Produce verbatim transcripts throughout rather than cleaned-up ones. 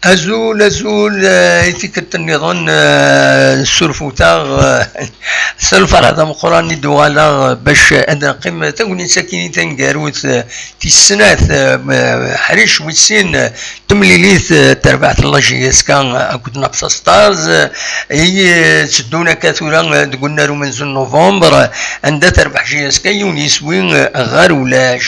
Azul, azul, eh, i tikkelt nniḍen, eh, ssurfuteɣ, eh, s lferḥ d ameqqran i d-uɣaleɣ, eh, bac ad neqqim tagnit akkin i taneggarut, eh, tis snat, eh, ḥric wis sin, eh, temlilit, eh, terbaɛt n la J S K akked Napsa Stars, eh, i, eh, tteddun akka tura, eh, deg unnar umenzu n novembre, eh, anda terbeḥ J S K yiwen yiswi, eh, ɣer ulac.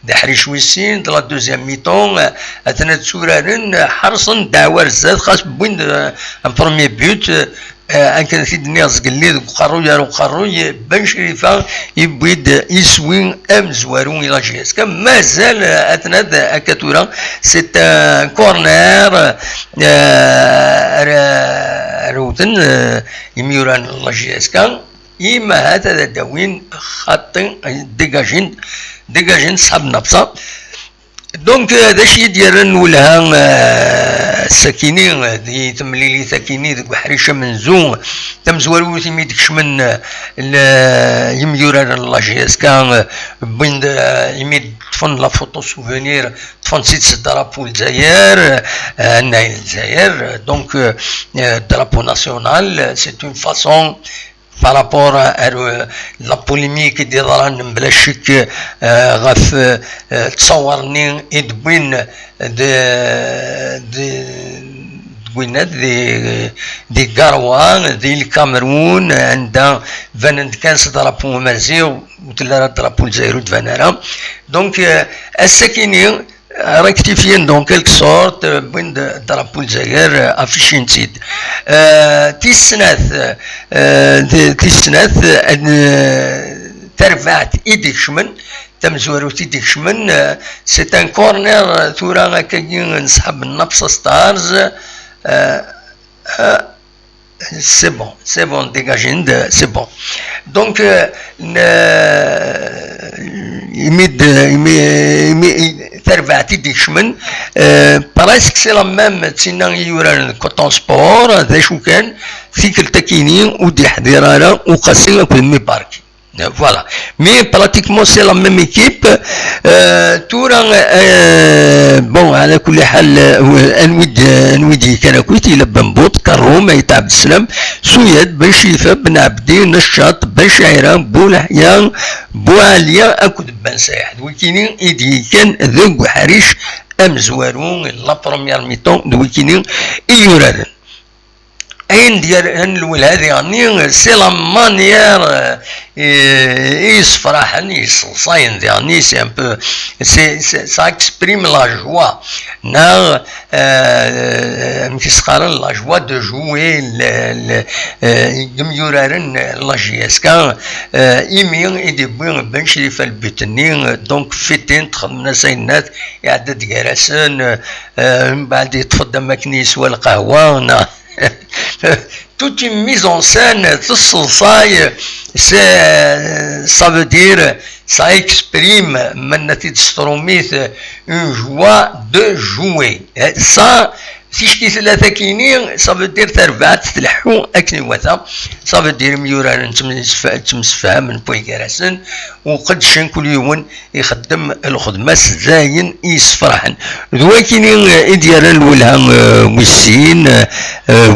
D aḥric wis sin, de la deuxième mi-temps, eh, atan ad tturaren, eh, ḥerṣen ddeɛwa ar zdat, xas wwin-d, eh, un premier but, eh, akken i t-id-nniɣ zgelli deg uqerruy ar uqerruy, Ben Crifa yewwi-d iswi amezwaru i la J S K. Mazal, eh, aten-ad akka tura, c'est un corner, eh, ara, ara wten, eh, imyuran n la J S K. Imahat ad d-awin xaṭi, dégagin, dégagin ṣṣḥab Napsa. Donc, euh, d acu i d-yerran lwelha, euh, sakini, euh, di temlilit akini deg uḥric amenzu, tamezwarut imi d-kecmen, euh, l-, yimyuraren n la J S K, euh, wwin-d, euh, imi d-ṭṭfen la photo souvenir, ṭṭfen-tt-id s drapeau n Lezzayer, euh, annayen n Lezzayer, donc, euh, euh, drapeau national, c'est une façon par rapport à, à la polémique i d-yeḍran mebla ccek, euh, ɣef, euh, ttṣawar-nni i d-wwin d, d, d winna d, di Garoua, di Lkamerun, anda banen-d kan s drapeau amaziɣ, ur telli ara drapeau n Lezzayer ur d-ban ara. Donc, euh, ass-akini, rectifier en quelque sorte, euh, wwin-d drapeau n Lezzayer, euh, affichen-tt-id. Euh, tis snat, euh, d-, tis snat, euh, tarbaɛt i d-ikecmen, tamezwarut i d-ikecmen, euh, c'est un corner, euh, tura akkagi n ṣṣḥab n Napsa Stars, euh, euh, C'est bon, c'est bon, dégagez-le, c'est bon. Donc, euh, ne-, imi d-, imi, imi, tarbaɛt i d-ikecmen, euh, presque c'est la même, d tinna i yuraren deg Coton Sport, d acu kan, tikkelt akini ur d-yeḥḍir ara Uqasi akked Mibarki. Voilà. Mais pratiquement, c'est la même équipe. Euh, tura, euh, bon, على كل حال, euh, anwi d-, anwi d-yekkan akkit, yella Ben Bout, Karum, Ayt Abdeslam, Suyad, Ben Crifa, Ben Abdi, Neccaṭ, Ben Caɛira, Bulaḥya, Buɛaliya akked Ben Sayeḥ. D wikini i d-yekkan deg uḥric amezwaru, la première mi-temps, d wikini i yuraren. Ayen d-yerran lwelha diɣenni, c'est la manière, euh, i, i yessefraḥen, i yesseḍsayen diɣenni, c'est un peu, c'est, c'est, ça exprime la joie, neɣ, euh, amek i s-qqaren, la joie de jouer, le, le, euh, n yimyuraren n la J S K, euh, imi i d-yewwi Ben Crifa lbut-nni, donc fêter-t, xedmen-as ayennat, iɛedda-d gar-asen, euh, mbeɛd yeṭṭef-d am akken yeswa lqahwa, neɣ toute une mise en scène, tesseḍsay, c'est, ça veut dire, ça exprime, ma nenna-t-id s trumit, une joie de jouer. Eh, ça, ticki tella takini, ça veut dire tarbaɛt tleḥḥu akken iwata, ça veut dire imyuraren ttemsef-, ttemsefhamen wway gar-asen, u qeddcen kul yiwen ixeddem lxedma-s d ayen i yessefraḥen. D wakini, eh, i d-yerran lwelha, eh, wis sin, eh,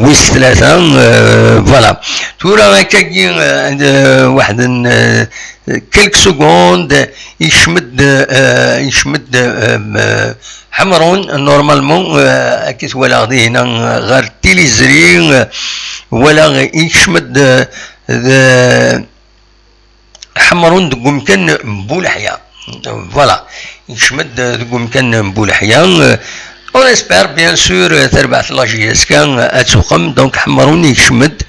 wis tlata, eh, voilà. Tura akkagi, eh, eh, waḥed n, eh, quelques secondes, yekcem-d, eh, yekcem-d, eh, eh, Ḥemrun, normalement, eh, akka i t-walaɣ dihin, eh, ɣer tiliẓri, eh, walaɣ yekcem-d, eh, d, Ḥemrun deg umkan n Buleḥya. Voilà. Yekcem-d deg umkan n Buleḥya. On espère, bien sûr, tarbaɛt n la J S K ad tuqem. Donc, Ḥemrun yekcem-d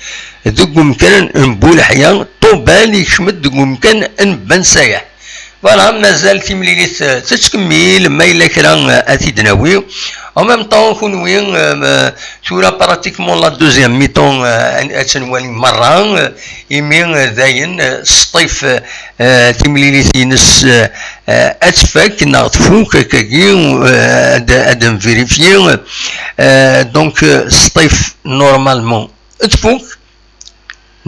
deg umkan n Buleḥya. Ṭubal yekcem-d deg umkan n Ben Sayeḥ. Voilà, mazal timlilit, euh, tettkemmil, ma yella kra, euh, ad t-id-nawi. En même temps, kunwi, euh, euh, tura pratiquement la deuxième mi-temps, euh, ad tt-nwali merra, euh, imi, euh, dayen, euh, Sṭif, euh, timlilit-ines, euh, euh, ad tfak neɣ tfuk akkagi, euh, ad, ad nvérifier. Euh, donc, euh, Sṭif, normalement, tfuk,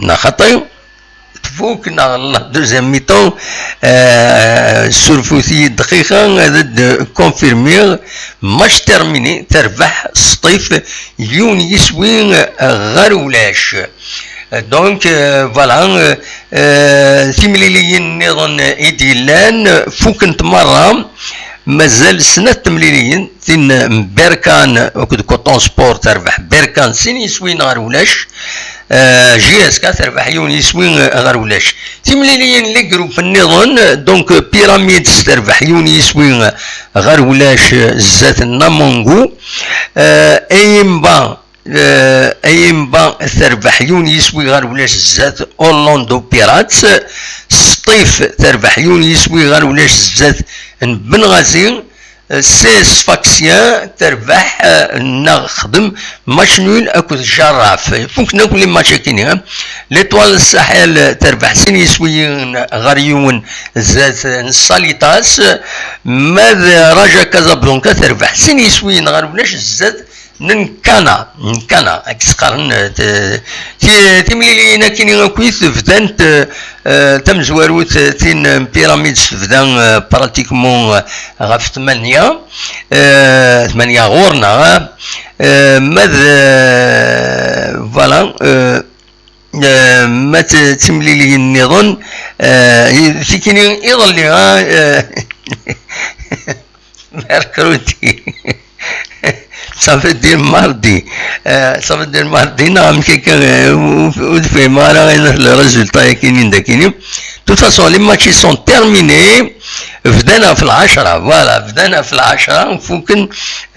neɣ xaṭi, tfuk neɣ la deuxième mi-temps, euh, surfut-iyi dqiqa ad d-confirmiɣ, match terminé, terbeḥ Sṭif yiwen yiswi ɣer ulac. Donc, euh, voilà, euh, euh, timliliyin nniḍen i d-yellan fukent merra. Mazal snat temliliyin, tin n Berkan akked Coton Sport terbeḥ Berkan sin yiswiyen ɣer ulac. Euh, J S K terbeḥ yiwen yiswi ɣer ulac. Timliliyin les groupes nniḍen, donc, euh, Pyramids terbeḥ yiwen yiswi ɣer ulac, euh, zdat Namangu. Euh, Eyimba, euh, Eyimba terbeḥ yiwen yiswi ɣer ulac zdat Orlando Pirates. Sṭif terbeḥ yiwen yiswi ɣer ulac zdat n Benghazi. Euh, C S Sfaxien terbeḥ, euh, neɣ xdem match nul akked Jarraf. Fukken akk les matchs-akini, hein. L'Étoile Sahel terbeḥ sin yiswiyen ɣer yiwen zdat n Salitas. Ma d Raja Casablanca terbeḥ sin yiswiyen ɣer ulac zdat n Nkana, Nkana, akken s-qqaren, eh, t-, ti-, timliliyin akkin akkit bdant, eh, eh, tamezwarut, eh, tin n Pyramids tebda, eh, pratiquement, eh, ɣef tmanya, eh, tmanya ɣur-neɣ, eh, ma d, eh, voilà, eh, eh, ma d timliliyin nniḍen, eh, tikini iḍelli, ah, eh, mercredi. Ça veut dire mardi. Euh, ça veut dire mardi, non, mais quelqu'un, euh, ou, ou fait mal, hein, le résultat est kini, de kini. De toute façon, les matchs sont terminés. Bdan ɣef lɛecṛa, voilà, bdan ɣef lɛecṛa, fukken,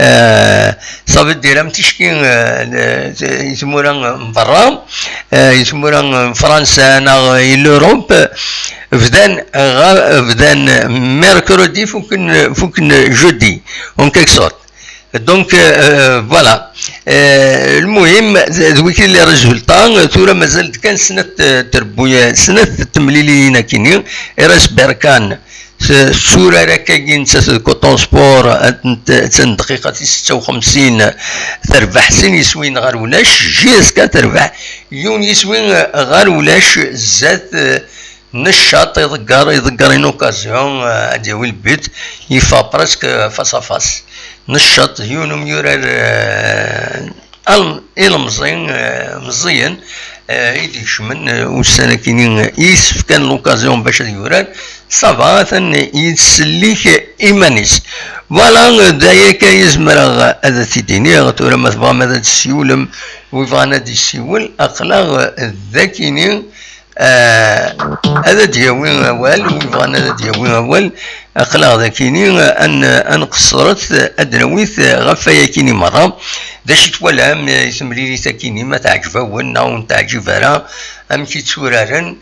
euh, ça veut dire, am ticki, euh, le, i tmura n berra, euh, i tmura n Fransa, neɣ i l'Europe, bdan, euh, bdan mercredi, fukken, fukken jeudi, en quelque sorte. Donc, euh, euh, voilà. Euh, المهم, d, d wiki les résultats, tura mazal-d kan snat, euh, trebbuya-, snat temliliyin akini, i reste Berkan, s, s urar akkagi nettat d Coton Sport, ad tent-, attan dqiqa tis setta u xemsin, terbeḥ sin yiswiyen ɣer ulac, J S K terbeḥ yiwen yiswi ɣer ulac, zdat, euh, Neccaṭ iḍegger, iḍegger une occasion, euh, ad d-yawi le but, yeffeɣ presque face à face. Neccaṭ, yiwen umyurar, euh, al-, ilemẓi, euh, meẓẓiyen, euh, i d-ikecmen, euh, ussan akini, euh, i yessefkan l'occasion bac ad yurar, ça va, atan yettsellik iman-is. Voilà, euh, d aya kan i zemreɣ ad t-id-iniɣ. Tura ma tebɣam ad d-tessiwlem, wi bɣan ad d-yessiwel, aql-aɣ, euh, d akini, Ah, ad d-yawi awal, wi yebɣan ad d-yawi awal, aql-aɣ d akini, ad n-, ad nqeṣṣret, ad d-nawi-t ɣef wayakini merra. D acu i twalam, eh, i temlilit akini, ma teɛǧeb-awen, neɣ ur n-teɛǧib ara, amek i tturaren?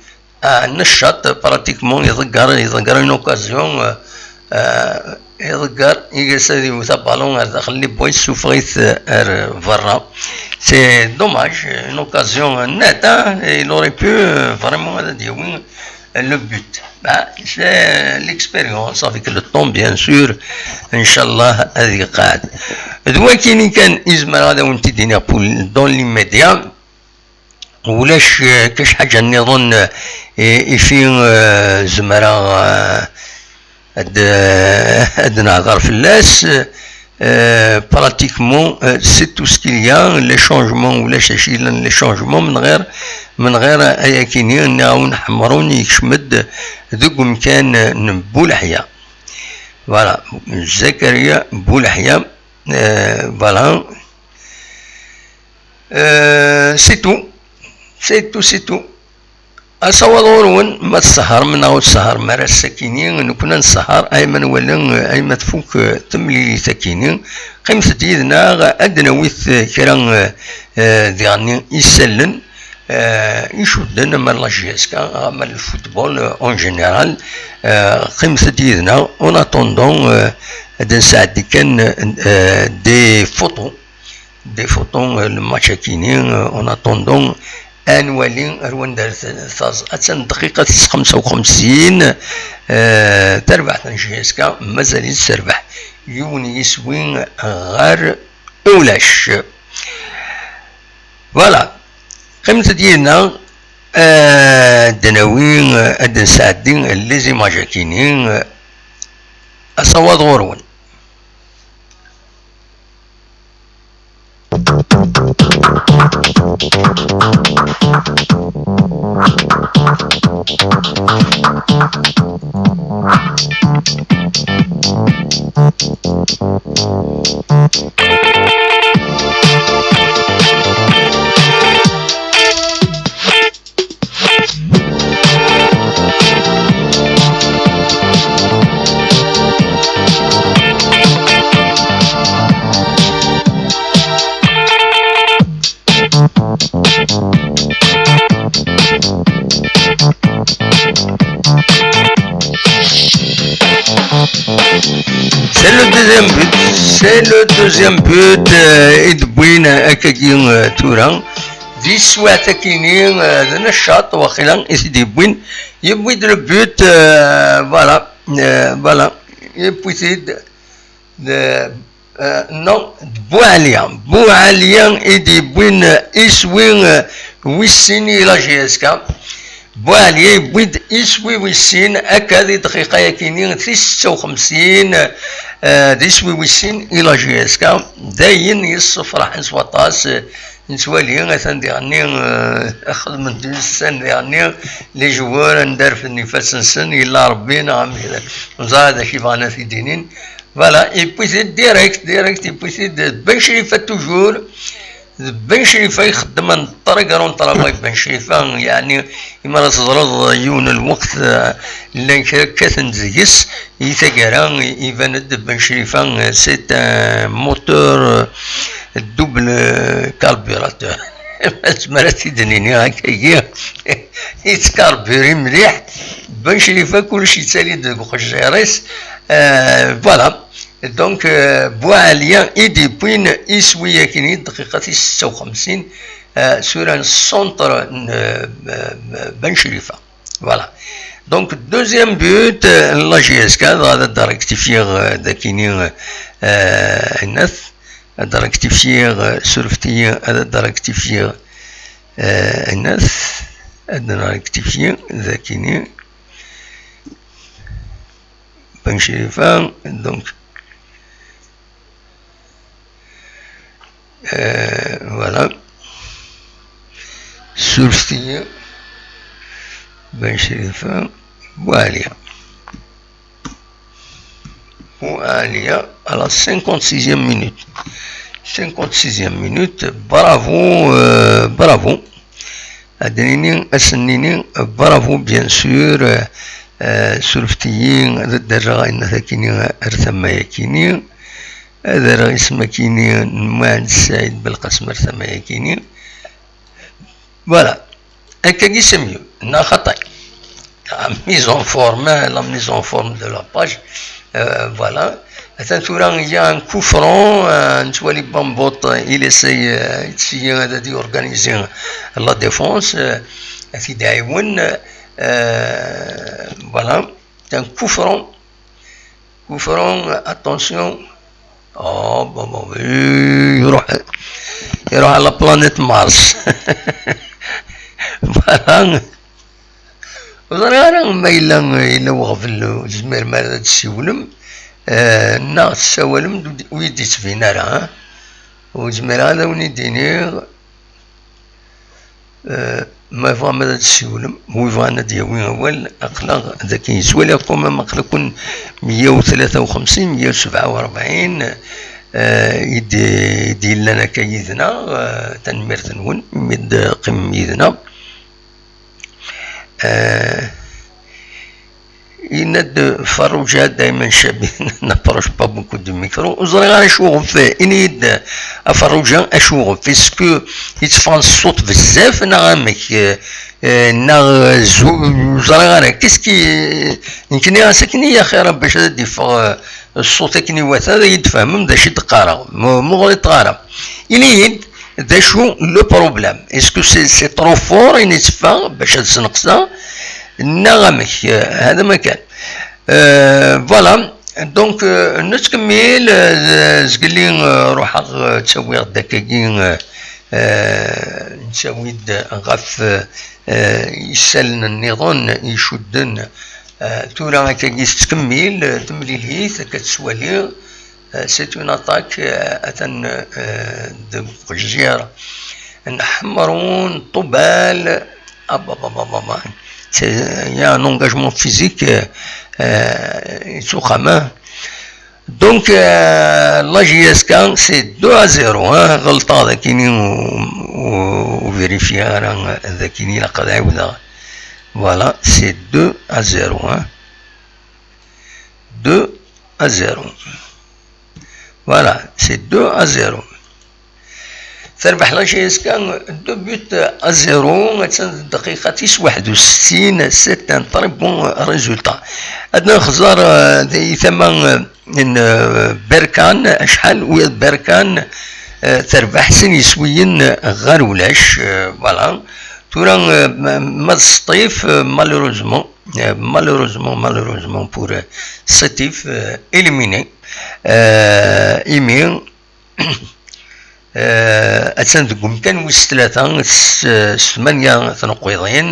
Ah, Neccaṭ, pratiquement, iḍegger, iḍegger une occasion, eh, eh, iḍegger, iga-s ad iwet abalun ar daxel n les buts, yessufeɣ-it ar berra. C'est dommage, une occasion nette, hein, et il aurait pu, euh, vraiment ad d-yawi le but. Bah, c'est l'expérience avec le temps, bien sûr. Inchallah, ad iqeɛɛed. D wakini kan i zemreɣ ad awen-t-id-iniɣ pour, dans l'immédiat. Ulac, eh, kac ḥaǧa nniḍen, eh, i, i fi, eh, zemreɣ, eh, ad, eh, ad nehḍer fell-as. Eh, pratiquement, eh, c'est tout ce qu'il y a. Les changements, ulac acu yellan les changements, من غير, من غير ayakini, nniɣ-awen Ḥemrun yekcem-d deg umkan n Buleḥya. Voilà, Zakaria Buleḥya, eh, voilà. Euh, c'est tout. C'est tout, c'est tout. Asawaḍ ɣur-wen, ma tseḥrem neɣ ur tseḥrem ara ass-akini, nekkni ad nseḥr, ay ma nwala, ay ma tfuk, eh, temlilit akini. Qqimet-d yid-neɣ, ad d-nawi, eh, kra, eh, eh, diɣen isallen. euh, icudden ama la J S K, ama le football, euh, en général. Euh, qqimet-d yid-neɣ, en attendant, euh, ad nesɛeddi kan, euh, des photos, des photos, euh, le match akini, euh, en attendant, ad nwali ar wanda ara t-, taẓ-, attan dqiqa tis xemsa u xemsin, euh, tarbaɛt n J S K mazal-itt terbeḥ yiwen yiswi ɣer ulac. Voilà. Qqimet-d yid-neɣ, euh, ad d-nawi, euh, ad d-nesɛeddi les images akini, euh, asawaḍ ɣur-wen. C'est le deuxième but, c'est le deuxième but, euh, i d-wwin, euh, akkagi, euh, tura. Di teswiɛt akini, euh, d Neccaṭ, waqila, i t-id-yewwin. Yewwi-d le but, euh, voilà, euh, voilà. Yewwi-t-id. De, euh, non, d Buɛaliya. Buɛaliya i d-yewwin, euh, iswi, euh, wis sin i la J S K. Buɛaliya yewwi-d iswi wis sin, akka di dqiqa-yakini tis setta u xemsin, euh, d iswi wis sin i la J S K. D ayen yessefraḥen s waṭas, euh, nettwali atan diɣenni, euh, xedmen-d ussan diɣenni, les joueurs anda refden ifassen-nsen, yella Rebbi neɣ amek, ur neẓri d acu i bɣan ad t-id-inin. Voilà, yewwi-t-id direct, direct, yewwi-t-id Ben Crifa toujours. D Ben Crifa ixeddmen très grand travail, Ben Crifa, yeɛni, imi ara teẓreḍ yiwen n lweqt, euh, llan kra kkaten-d deg-s, i taggara, i-, iban-d Ben Crifa, euh, c'est un moteur, euh, double, euh, carburateur. Tezmer ad t-id-nini akkagi, yettcarburi mliḥ. Ben Crifa kullec yettali-d deg uqejjir-is. Euh, voilà. Donc, euh, Buɛaliya i d-yewwin iswi-yakini, dqiqa tis setta u xemsin, euh, sur un centre, euh, euh, Ben Crifa. Voilà. Donc, deuxième but, euh, la J S K, ad rectifier, euh, dakini, euh, ad rectifier, euh, surfet-iyi, ad rectifier, euh, ad rectifier dakini. Ben Crifa, donc, euh, voilà. Surfet-iyi, Ben Crifa, Buɛaliya. Buɛaliya, à la cinquante-sixième minute. Cinquante-sixième minute, bravo, euh, bravo. Ad d-nini, ad sen-nini, bravo, bien sûr, euh, euh, surfet-iyi, ad d-rreɣ ayen akini ar tama-yakini, ad rreɣ isem akini n Muɛend Saɛid Belqasem ar tama-yakini. Voilà. Akkagi c'est mieux. Neɣ xaṭi. La mise en forme, la mise en forme de la page. Euh, voilà. Atan tura, il y a un coup franc, euh, nettwali Bambout, euh, il essaye, euh, yetteg ad d-yorganiser la défense, euh, ad t-id-iɛiwen, euh, voilà. C'est un coup franc. Coup franc, attention. Oh, bon, bon, euh, iruḥ, iruḥ à la planète Mars. Voilà. Ur ẓriɣ ara ma yella, yella weɣbel ur tezmirem ara ad d-tessiwlem, eh, neɣ tessawalem-d ur d-, ur yi-d-yettbin ara, eh? Ur zmireɣ ad awen-id-iniɣ, eh, ma yebɣam ad d-tessiwlem, wi yebɣan ad d-yawi awal, aql-aɣ dagi yettwali quand même, aql-aken meyya u tlata u xemsin, meyya u sebɛa u rebɛin, eh, i d-, i d-yellan akka yid-neɣ, eh, tanemmirt-nwen imi d-teqqimem yid-neɣ. Eh, in Nna-d Ferruǧa, daymen cabi, n'approche pas beaucoup du micro. Ur ẓriɣ ara acuɣef, ini-yi-d a Ferruǧa, acuɣef? Est-ce que yetteffɣen ṣṣut bezzaf neɣ amek? Eh, eh, neɣ, eh, zu-, ur ẓriɣ ara. Qu'est-ce qui, nekni ɣas akken i axir bac ad d-iffeɣ, eh, ṣṣut akken iwata, ad iyi-d-tfehmem d acu i d-qqareɣ. Mu-, muɣliṭ ara. Ini-yi-d d acu le problème. Est-ce que c'est, c'est trop fort, ini tteffeɣ bac ad sneqseɣ, neɣ amek? Eh, hada ma kan. Euh, voilà. Donc, euh, nettkemmil, euh, zgelli, euh, ruḥeɣ, euh, ttawiɣ-d akkagi, euh, euh, nettawi-d ɣef, euh, euh, isallen nniḍen icudden. Euh, tura akkagi tettkemmil, euh, temlilit, akka tettwali, euh, c'est une attaque, euh, atan, euh, deg uqejjir n Ḥemrun, Ṭubal, ah, bah, bah, bah, bah, bah. C'est, il y a un engagement physique, euh, euh, yettwaxxam, hein. Donc, euh, la J S K, c'est deux à zéro, hein. Ɣelṭeɣ dakini, ur, ur, ur vérifier ara dakini, ilaq ad ɛiwdeɣ. Voilà, c'est deux à zéro, hein. Deux à zéro. Voilà, c'est deux à zéro. Terbeḥ la J S K deux buts à zéro, attan ddaqiqa tis waḥed u settin, c'est un très bon résultat. Ad nxeẓẓer, euh, di tama, euh, n, euh, Berkan, acḥal wiyaḍ Berkan, euh, terbeḥ sin yiswiyen ɣer ulac, euh, voilà. Tura, euh, ma, ma d Sṭif, euh, malheureusement, euh, malheureusement, malheureusement pour, euh, Sṭif, euh, éliminé, euh, imi, euh, attan deg umkan wis tlata s, s tmanya tneqqiḍin,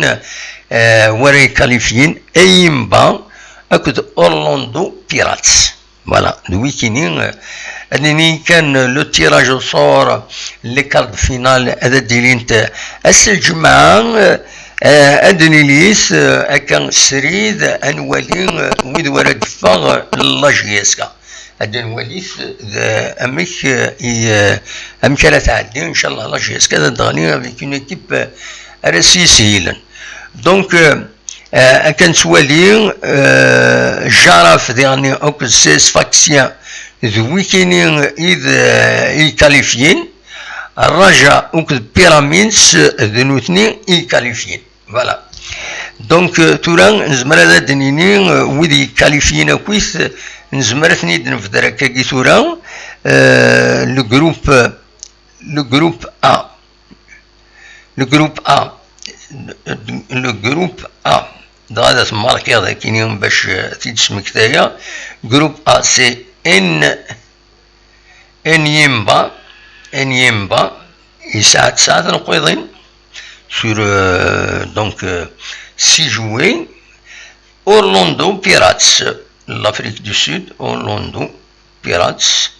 euh, wara ikalifyin, Ayimba akked Orlando Pirates. Voilà, d wikini, euh, ad nini kan le tirage au sort, les quarts de finale, ad d-ilint ass n lǧemɛa, euh, ad d-nilit, euh, akka srid, ad nwali, euh, wid wara d-teffeɣ, euh, la J S K. Ad nwali d, amek, euh, i, euh, amek ara tɛeddi, inchallah, la J S K ad d-teɣli avec une équipe, euh, ara s-yishilen. Donc, euh, euh, akken nettwali, euh, Jaraf diɣen akked Sfaxien d wikini i d, euh, i kalifyin, Raja akked Pyramids d nutni i kalifyin. Voilà. Donc, euh, tura nezmer ad d-nini, euh, wid yekkalifyin akkit, nezmer ad ten-id-nebder akkagi tura, euh, le groupe, le groupe A. Le groupe A. Le, le groupe A. Dɣa ad t-markiɣ dakini bac, euh, t-id-smektayeɣ. Groupe A, c'est N, Enyimba, Enyimba, yesɛa tesɛa tneqqiḍin sur, euh, donc, euh, six jouets. Orlando Pirates, l'Afrique du Sud, Orlando Pirates,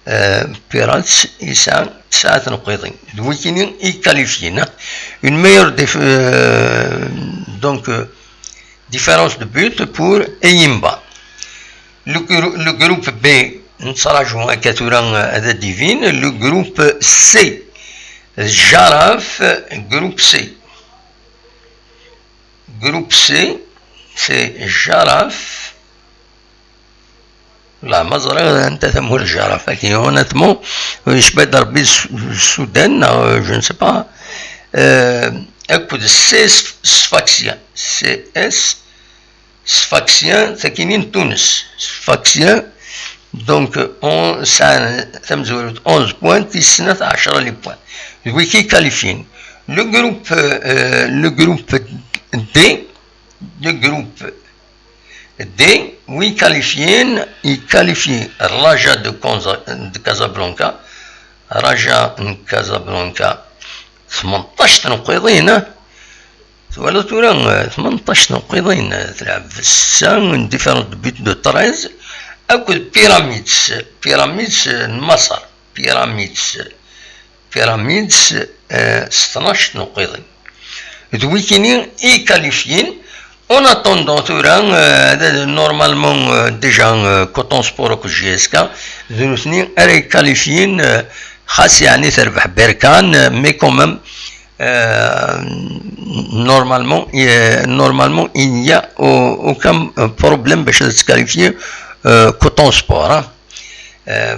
euh, Pirates, yesɛa tesɛa tneqqiḍin. D wikini i kalifyin, hein. Une meilleure déf-, euh, donc, euh, différence de but pour Eyimba. Le, gru-, le groupe B, nettraǧu akka tura, euh, ad d-ibin. Le groupe C, Jaraf, groupe C. Groupe C, c'est Jaraf. La, ma ẓriɣ anta tamurt Jaraf. Honnêtement, euh, yecba-d Rebbi s-, Sudan, neɣ, euh, je ne sais pas. Euh, akked C S Sfaxien. C S Sfaxien, takini n Tunes. Sfaxien, donc, on, sɛan tamezwarut onze points, tis snat ɛecra les points. D wiki kalifyin. Le groupe, euh, le groupe D, le groupe D, wi kalifyin, ikalifyi Raja de Conza-, de Casablanca, Raja n Casablanca, tmenṭac tneqqiḍin, ah? Twalaḍ tura, eh, tmenṭac tneqqiḍin, eh, tleɛɛeb ssa, une différence de but de treize, akked Pyramids, Pyramids, eh, n Maṣer, Pyramids, Pyramids, eh, s tnac tneqqiḍin. D wikini i kalifyin, en attendant tura, eh, d, normalement, eh, déjà, eh, Coton Sport akked J S K, d nutni ara ikalifyin, eh, xas yeɛni terbeḥ Berkan, eh, mais quand même, Euh, normalement, euh, normalement, il n'y a au- aucun problème باش تكاليفي euh, كوطون سبور.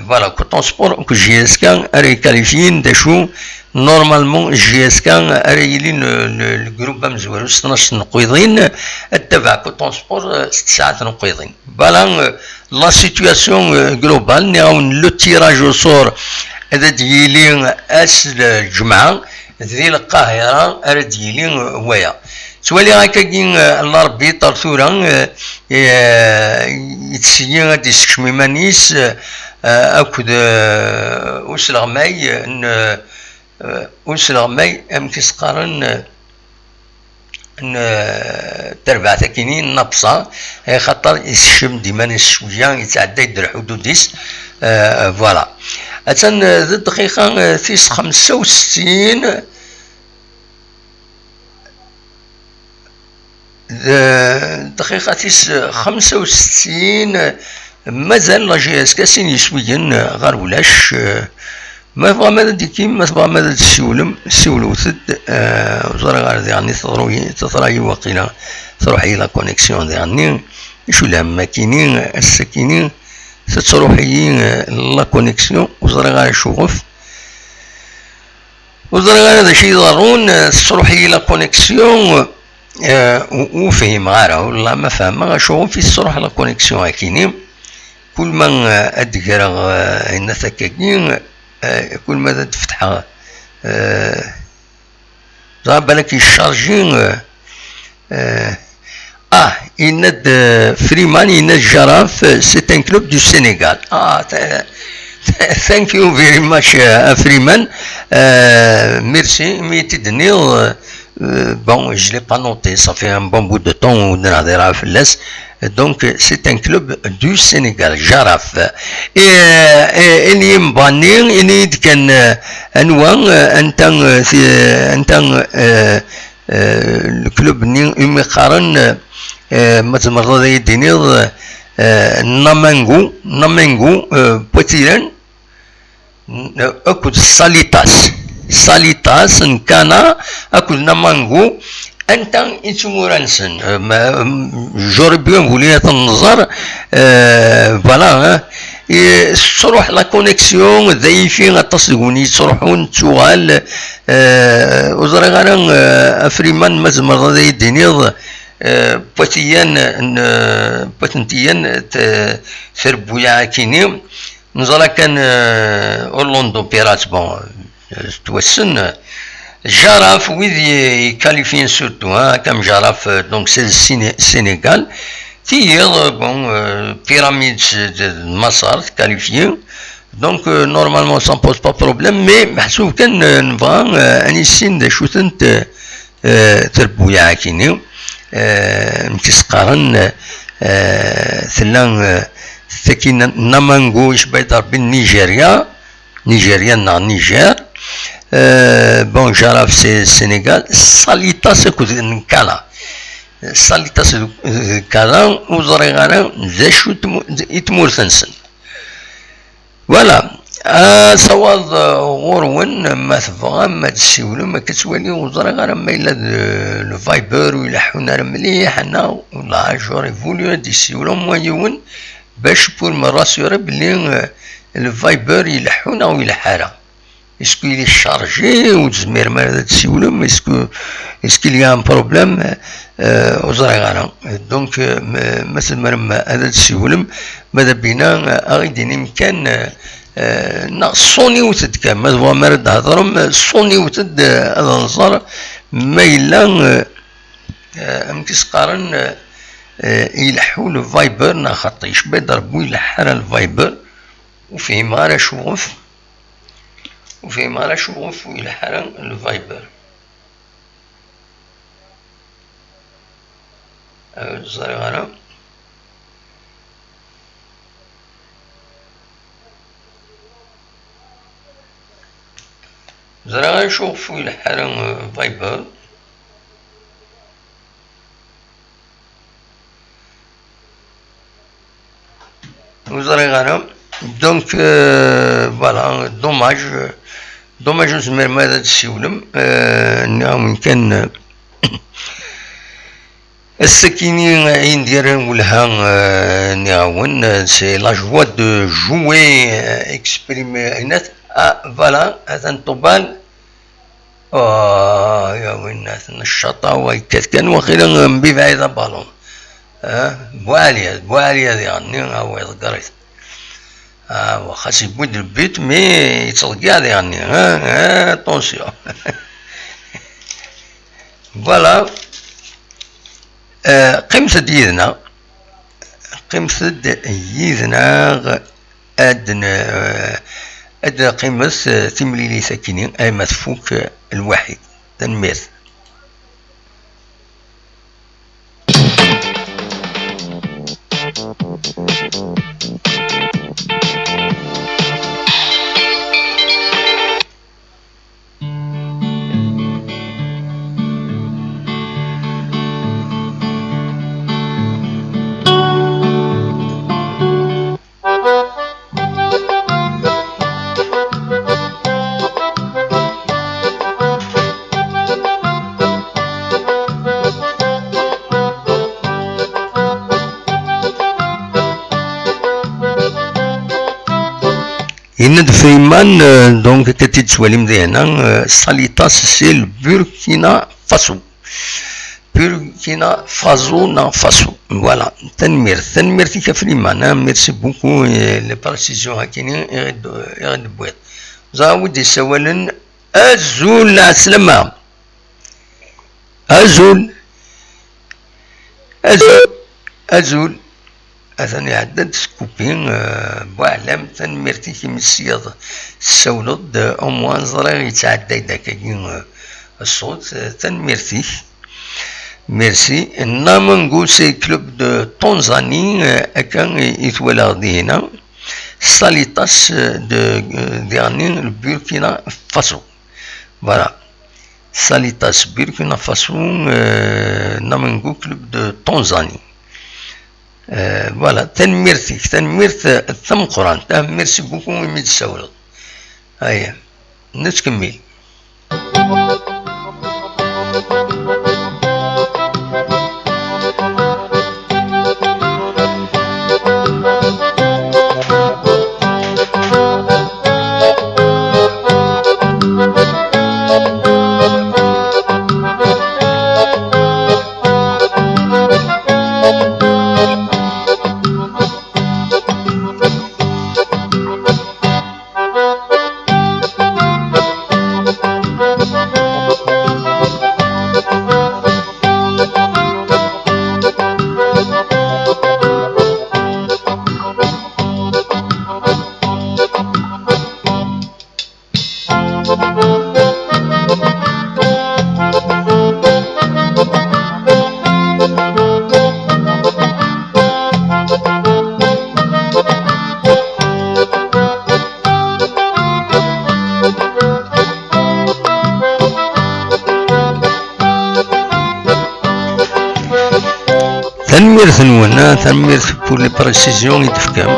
Voilà, كوطون سبور ك جي اس كا راه يكاليفيين داشو. Normalement جي اس كا راه يلي الجروب امزوار وستناش نقويضين التبع كوطون سبور ست ساعات نقويضين. Voilà la situation globale. نعاون le tirage au sort هذا ديلي اس الجمعه ذي القاهره راه ديلي ويا توالي هكاكي. آه، الاربيطر ثورة آه، آه، يتسيي غادي يسكشم يمانيس آه، اكد آه، اسلغماي آه، اسلغماي امكس قارن آه، تربع ثكينين نبصة. آه، خاطر يسكشم ديمانيس شوية يتعدى يدير حدوديس. آه، فوالا. اتن آه، ذي الدقيقة آه، ثيس خمسة وستين. دقيقة خمسة وستين. مازال لا جي اس كاسين يسويين غير ولاش. ما تبغى ماذا ديكيم، ما تبغى ماذا تسولم سولوثد. آه، وزرا غير ديغني تضروي تضراي واقيلا تروحي لا كونيكسيون ديغني. شو لا ماكيني السكيني تتروحي لا كونيكسيون وزرا غير شوغف. وزرا غير هذا شي ضرون تروحي لا كونيكسيون. آه، و- وفهم غارة والله ما فاهمة شغل في الصراحة لا كونيكسيون هاكيني. كل ما آه، ادقرغ آه، هنا ثكاكي آه، كل ما تفتحها آه، ضرب بالك يشارجي آه، آه، اه يناد آه، فريمان يناد جراف آه، c'est un club du Sénégal. اه th- th- thank you very much آه، فريمان. آه، merci mais تدني آه، Euh, bon, je l'ai pas noté, ça fait un bon bout de temps où on a des Rafles. Donc, c'est un club du Sénégal, Jaraf. Et, euh, et, et, il y a un banni, il y a un, euh, un, euh, un temps, euh, c'est, euh, un temps, euh, euh, le club ni Umiqaren, euh, euh, ما تمرض يدينيض, euh, Namangu, Namangu, euh, Potiren, akked Salitas. Salitas n Kana akked Namangu, anta i d timura-nsen? Euh, ma- m- J'aurais bien voulu ad ten-nẓer. Euh, voilà, hein. Et tettruḥ la connexion, d ayfi aṭas deg win yettruḥun, tuɣal. Euh, ur ẓriɣ ara, euh, a Friman, ma tzemreḍ ad yi-d-tiniḍ, euh, watiyan n, euh, watentiyan t- trebbuyaɛ akini. Neẓra kan euh, Orlando Pirates, bon, euh, tettwassen. Jaraf, wid i- ikalifyen surtout, hein, comme Jaraf, euh, donc c'est le Séné- Sénégal. Tiyiḍ, euh, bon, euh, Pyramides de, de Massar, qualifié. Donc, euh, normalement, ça ne pose pas problème, mais meḥsub kan euh, nebɣa euh, ad nissin d acu-tent euh, euh, trebbuyaɛ akini. Euh, nekk s-qqaren euh, tella euh, tagi Namangu, icba-d Rebbi n Nigeria, Nigeria neɣ Niger. Euh, bon, Jaraf c'est Sénégal, Salitas akked Nkala. Salitas d Nkala, ur ẓriɣ ara d acu tmu- i tmurt-nsen. Voilà. Asawaḍ euh, ɣur-wen, ma tebɣam ad tessiwlem, akka ttwaliɣ, ur ẓriɣ ara ma yella d le Viber ur ileḥḥun ara mliḥ, neɣ wala j'aurais voulu ad d-issiwel au moins yiwen, bac pour me rassurer belli euh, le Viber ileḥḥu neɣ ur ileḥḥu ara. Est-ce qu'il est chargé ur tezmirem ara ad tessiwlem? Est-ce que, est-ce qu'il y a un problème? Euh, ur ẓriɣ ara. Donc euh, ma ma tzemrem ad d-tessiwlem, ma d abina euh, ad ɣ-d-tinim kan euh, euh, neɣ ṣuniwet-d kan, ma tebɣam ara d-thedrem, ṣuniwet-d euh, ad nẓer ma yella euh, euh, amek i s-qqaren euh, euh, ileḥḥu le Viber neɣ xaṭi. Icba-d Rebbi ur ileḥḥu ara le Viber. Ur fhimeɣ ara acuɣef. Ur fhimeɣ ara acuɣef ur ileḥḥu ara le Viber. Euh, ur ẓriɣ ara. Ur ẓriɣ ara acuɣef ur ileḥḥu ara euh, Viber. Ur ẓriɣ ara. Donc euh, voilà, dommage. Dommage ur tezmirem ara ad tessiwlem. Eh, nniɣ-awen kan, eh, ass-akini ayen d-yerran welha, eh, nniɣ-awen, eh, c'est la joie de jouer, eh, exprimer, ah, voilà, atan Ṭubal. Ah, ya winnat, ncaṭ, wa yekkat kan, waqila mbi bɛid abalun. Ah, Buɛli, Buɛli ad iɣenni, ah, wa iḍegger-it. Ah, wa xas yewwi-d le but, mais yettḍeggiɛ ad iɣenni. Ah, ah, attention. Voilà. Ah, qqimet-d yid-neɣ. Qqimet-d yid-neɣ. Ad n-, ad qqimet, eh, timlilit akini, ay ma tfuk, eh, lwaḥid. Tanemmirt. Yenna-d Feynman, euh, donc, akka i d-tettwalim di hna, euh, Salitas, c'est le Burkina Faso. Burkina Faso neɣ Faso. Voilà. Tanemmirt. Tanemmirt-ik a Feynman, hein. Merci beaucoup, euh, les précisions akini i ɣ-d-, i ɣ-d-tewwiḍ. Ẓer wi d-yessawalen. Azul, ɛeslama. Azul. Azul. Azul. Atan iɛedda-d Skupi, eh, Buɛlam, tanemmirt-ik imi tesliḍ, tessawleḍ-d, eh, au moins ẓriɣ yettɛedday-d akkagi, eh, ṣṣut, eh, tanemmirt-ik. Merci. Namengo, c'est club de Tanzanie, eh, akka i, i twalaɣ dihina. Salitas, eh, de, eh, diɣenni, le Burkina Faso. Voilà. Salitas, Burkina Faso, euh, Namengo, club de Tanzanie. Euh, voilà, tanemmirt-ik, tanemmirt, euh, tameqqrant. Ah, merci beaucoup imi d-tessawleḍ. Aya, nettkemmil. Tanemmirt-nwen, ah, tanemmirt pour les précisions i d-tefkam.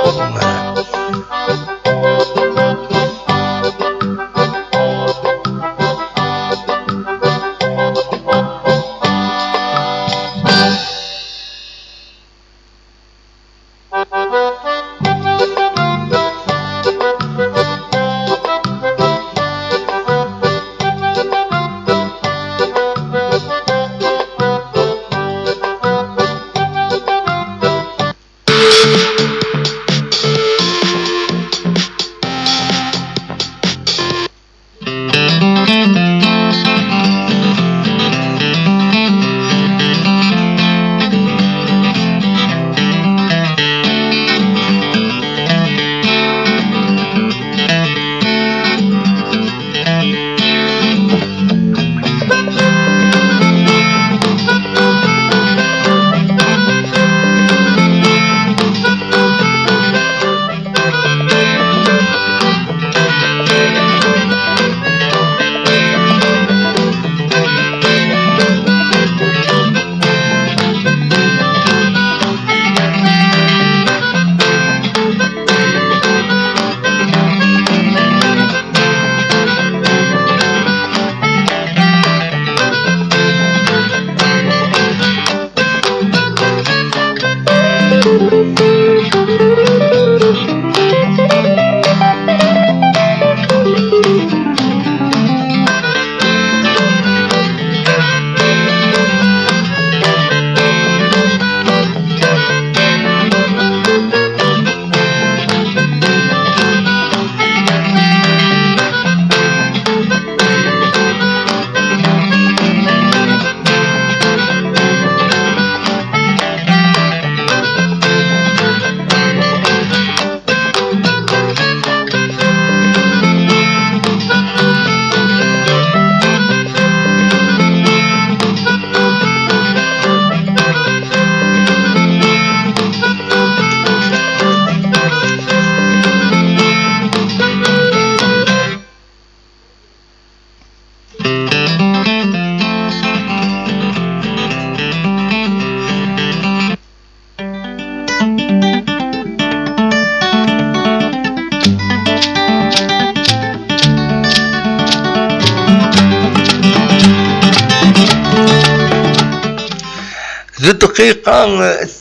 Dqiqa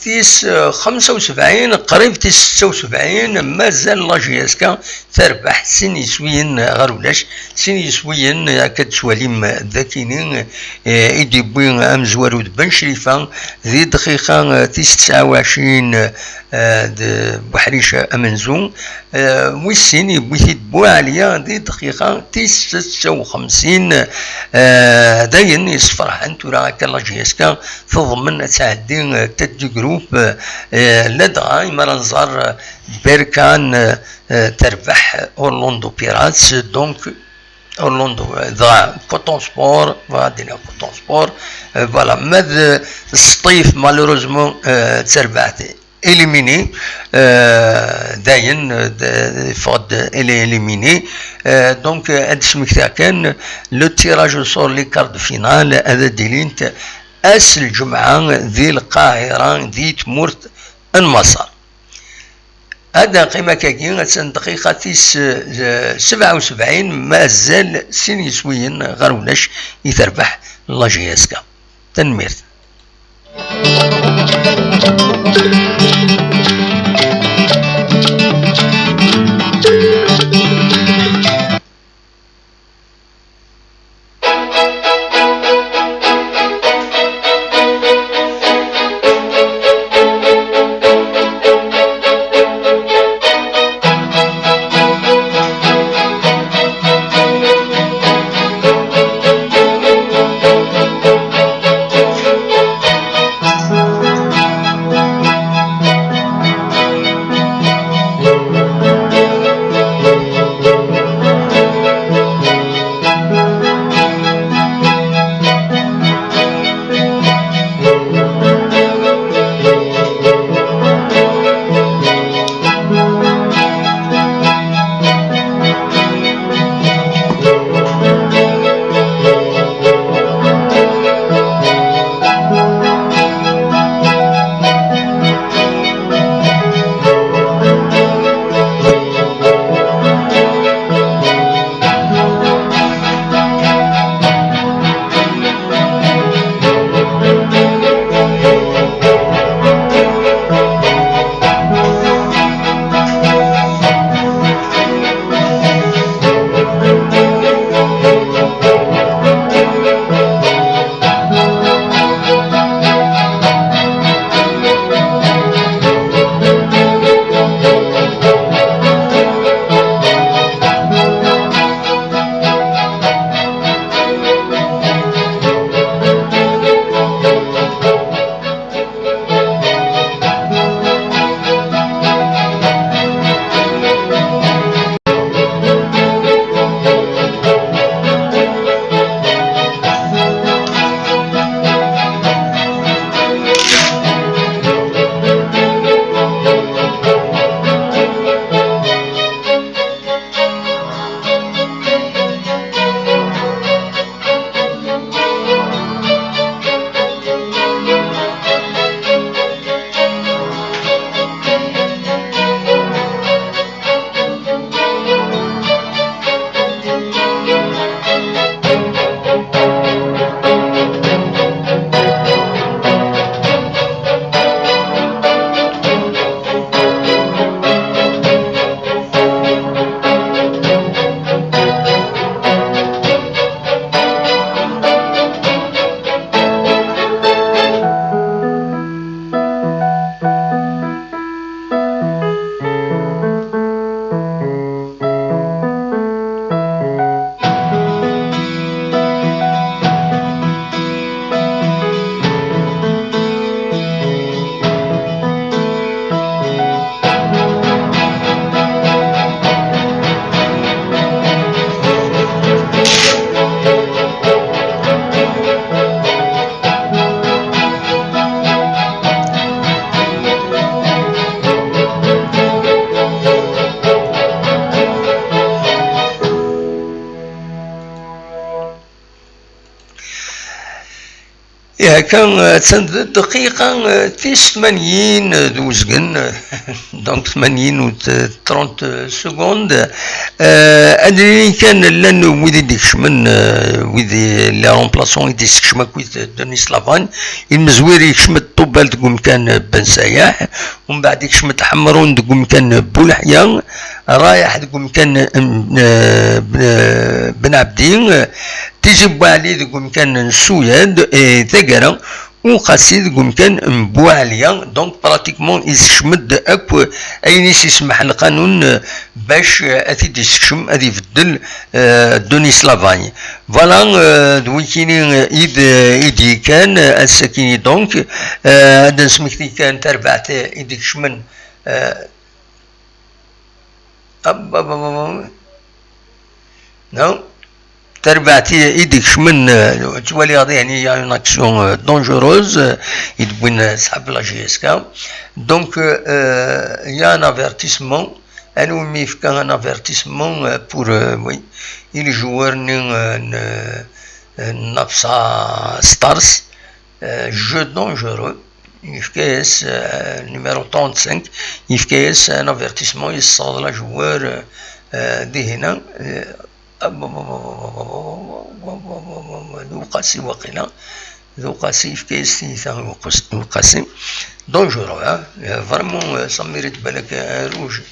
tis xemsa u sebɛin, qrib tis setta u sebɛin, mazal la J S K terbeḥ sin yiswiyen ɣer ulac, sin yiswiyen akka d-twalim dakini, eh, i d-yewwi amezwaru d Ben Crifa di dqiqa, eh, tis tesɛa u ɛecrin, eh, d Buḥric amenzu, eh, wis sin yewwi-t-id Buɛliya di dqiqa tis setta u xemsin, eh, d ayen yessefraḥen tura akka la J S K teḍmen ad tɛeddi, eh, tête du groupe, eh, ladɣa imi ara nẓer, eh, Berkane, eh, terbeḥ Orlando Pirates, donc Orlando, eh, dɣa Coton Sport, bɣa ad d-iniɣ Coton Sport, eh, voilà, ma d Sṭif, malheureusement, eh, d tarbaɛt éliminé, eh, dayen, eh, d-, yeffeɣ-d, il est éliminé. Eh, donc, eh, ad d-smektiɣ kan, le tirage au sort, les quarts de finale, ad d-ilint ass lǧemɛa di Lqahira, di tmurt n Maṣer. Ad neqqim akkagi, attan dqiqa tis, eh, sebɛa u sebɛin, mazal sin yiswiyen ɣer ulac i terbeḥ la J S K. Tanemmirt. Akka, eh, attan d dqiqa, eh, tis tmanyin, eh, d uzgen, eh, donc tmanyin u t-, trente secondes. Eh, ad nini kan llan wid i d-ikecmen, eh, wid i, les remplaçants i d-isekcem akkit Denis Lavagne, imezwir yekcem-d Ṭubal deg umkan, eh, Ben Sayaḥ, umbeɛd yekcem-d Ḥemrun deg umkan, eh, Buleḥya, Rayeḥ deg umkan, eh, Ben, eh, Ben Ɛebdi, eh, Tizi Buɛli deg umkan n Suyad, eh, taggara, Uqasi deg umkan n Buɛliya. Donc, pratiquement, yessekcem-d akk ayen i s-isemmeḥ lqanun, eh, bac, eh, ad t-id-yessekcem, ad ibeddel, eh, Denis Lavagne. Voilà, eh, d wikini, eh, i d, i d-yekkan, eh, ass-akini. Donc, eh, ad d-nesmekti kan tarbaɛt, eh, i d-ikecmen, eh, Ab-, ab-, ab-, ab-, non. Tarbaɛt i, i d-ikecmen, eh, ttwaliɣ yani, il y a une action, euh, dangereuse, euh, i d-wwin, euh, ṣṣḥab la J S K. Donc, euh, euh, il y a un avertissement. Anwa mi yefka un avertissement, euh, pour, euh, oui, i le joueur-nni, euh, n, euh, n Napsa Stars, euh, jeu dangereux. Yefka-yas, euh, numéro trente-cinq, yefka-yas un avertissement, yessaweḍ la joueur, euh, euh, dihina, euh, d Uqasi waqila, d Uqasi yefka-yas tiyita i Uqas-, Uqasi. Dangereux, hein. Euh, vraiment, euh, ça mérite balak un rouge.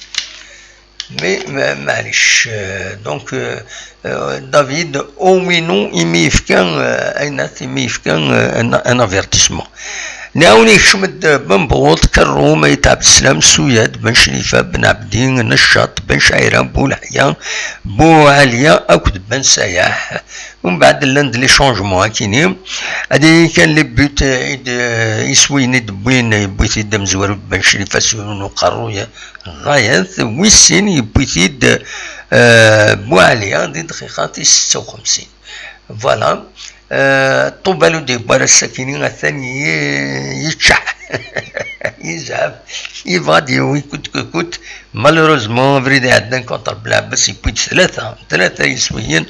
Mais, ma-, معليش, euh, donc, euh, euh, David Owino imi yefka, euh, aynat imi yefka, euh, un, un avertissement. Nɛawen yekcem-d Bembuḍ, Kerrum, Ayt Ɛebdeslam, Suyad, Ben Crifa, Ben Ɛebdi, Neccaṭ, Ben Cɛira, Buleḥya, Buɛliya akked Ben Sayaḥ. Umbeɛd llan-d les changements akini. Ad yini kan les buts, euh, i d-, euh, iswiyen i d-wwin, yewwi-t-id amezwaru Ben Crifa s yiwen uqerruy ɣayet, wis sin yewwi-t-id, euh, Buɛliya di dqiqa tis setta u xemsin. Voilà. Euh, Ṭubal ur d-yewwi ara ass-akini, atan yi-, yeččeḥ. Yezɛef. Yebɣa ad d-yawi coûte que coûte. Malheureusement, abrid iɛeddan contre Belɛebbas yewwi-d tlata, tlata yiswiyen.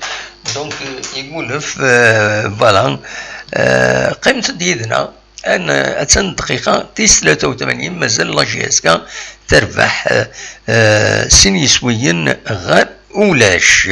Donc, euh, yegulef, euh, voilà. Euh, qqimet-d yid-neɣ. An-, attan dqiqa tis tlata u tmanyin, mazal la J S K terbeḥ, euh, euh, sin yiswiyen ɣer ulac.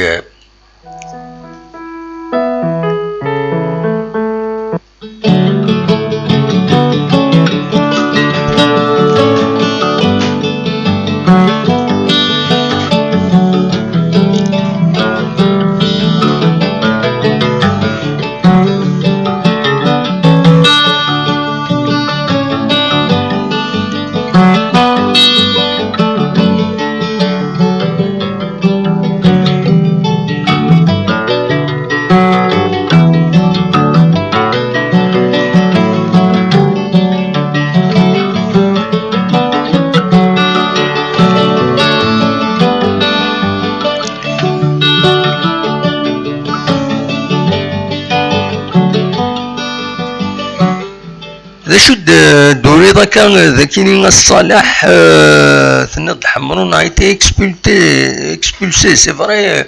D acu d-, d-turiḍ akka d akini a Ṣṣaleḥ, euh, tenniḍ-d Ḥemrun a été expulté, expulsé, c'est vrai, euh,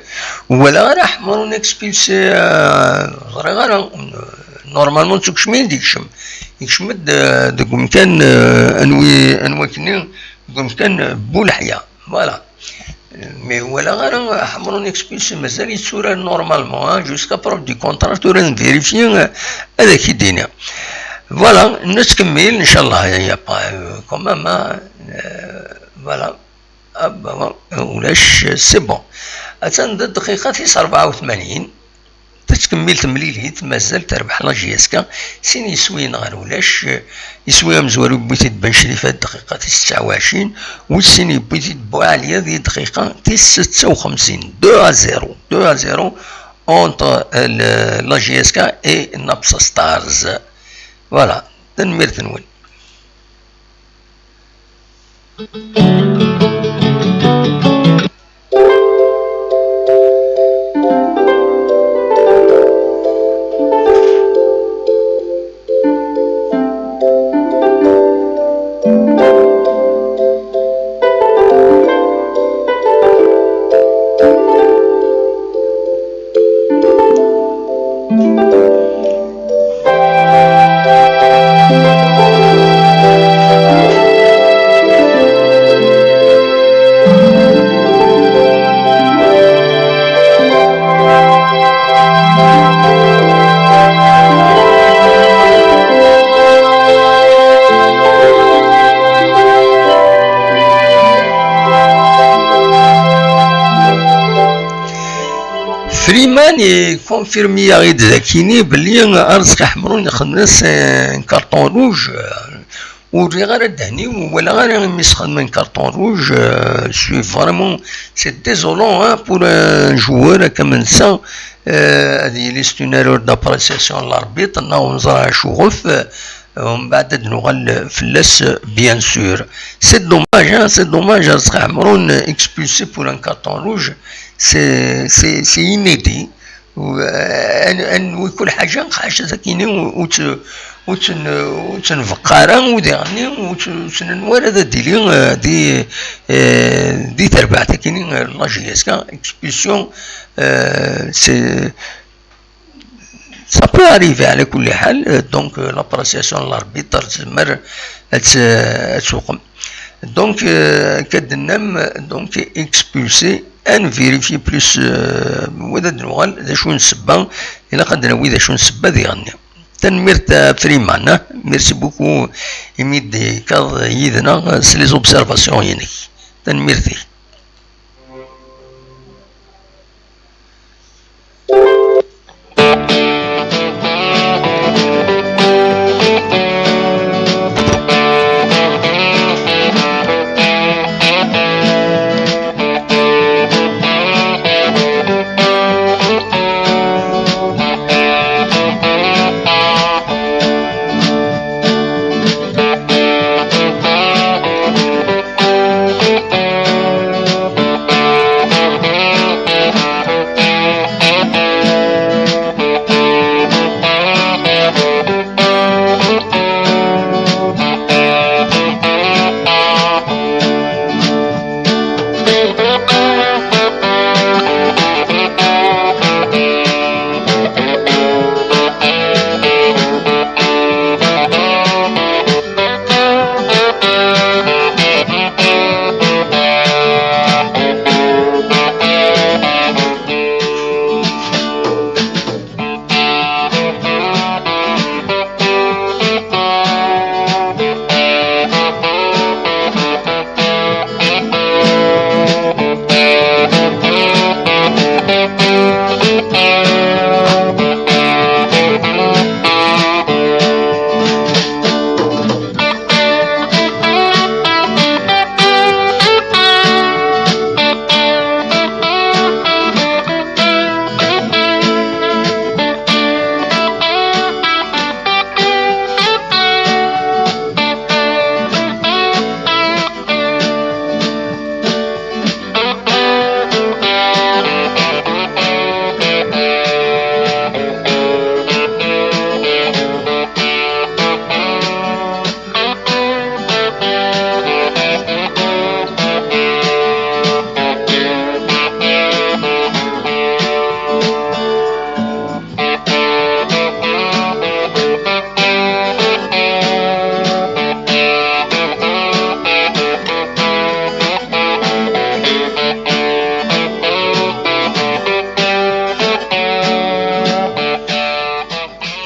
ur walaɣ ara Ḥemrun expulsé, euh, ẓriɣ ara, euh, normalement d tukcmin i d-yekcem, yekcem-d, euh, deg umkan, euh, anwi, anwa akkenni, deg umkan, euh, Buleḥya. Voilà. Mais walaɣ ara Ḥemrun expulsé, mazal yetturar normalement, hein, jusqu'à preuve du contraire, tura nvérifier, euh, ad ak-id-iniɣ. Voilà, nettkemmil, inchallah, y a pas, euh, quand même, hein, euh, voilà. Ah, bah, bon, ulac, c'est bon. Attan d dqiqa tis rebɛa u tmanyin. Tettkemmil temlilit, mazal terbeḥ la J S K, sin yiswiyen ɣer ulac, iswi amezwaru yewwi-t-id Ben Crifa dqiqa tis tesɛa u ɛecrin, wis sin yewwi-t-id Buɛliya di dqiqa tis setta u xemsin, deux à zéro, deux à zéro entre, euh, le, la J S K et Napsa Stars. Voilà, tanemmirt-nwen. Ikonfirmi-yaɣ-id dakini belli Arezqi Ḥemrun ixdem-as un carton rouge. Ur rriɣ ara ddehn-iw, ur walaɣ ara imi s-xedmen carton rouge. Euh, c'est vraiment, c'est désolant, hein, pour un joueur comme ça. Euh, ad yili c'est une erreur d'appréciation n l'arbitre, neɣ ur neẓra acu ɣef. Euh, mbeɛd ad nuɣal fell-as, bien sûr. C'est dommage, hein, c'est dommage, Arezqi Ḥemrun expulsé pour un carton rouge. C'est, c'est, c'est inédit. و-، أن-، أن-، وكل حاجة خاش ذاكيني وت-، وتن-، وتنفق راه وديرني وتنوار هذا ديلي، آه، دي، آه، دي تربع تاكيني، آه، لا جي اس كا اكسبيسيون، آه، سي، سا بو اريفي على كل حال. آه، دونك، آه، لابريسياسيون لاربيتر تزمر ات-، اتسوقم. دونك، آه، كدنم، دونك، اكسبولسي، ان فيريفي بلوس، آه، ودا دنوغال، دا شو نسبة، إلا قد نوي دا شو نسبة دي غني. تنميرت، آه، فريمان، آه، ميرسي بوكو، إميد كاض يدنا، آه، سلي زوبسيرفاسيون ينك. تنميرتي.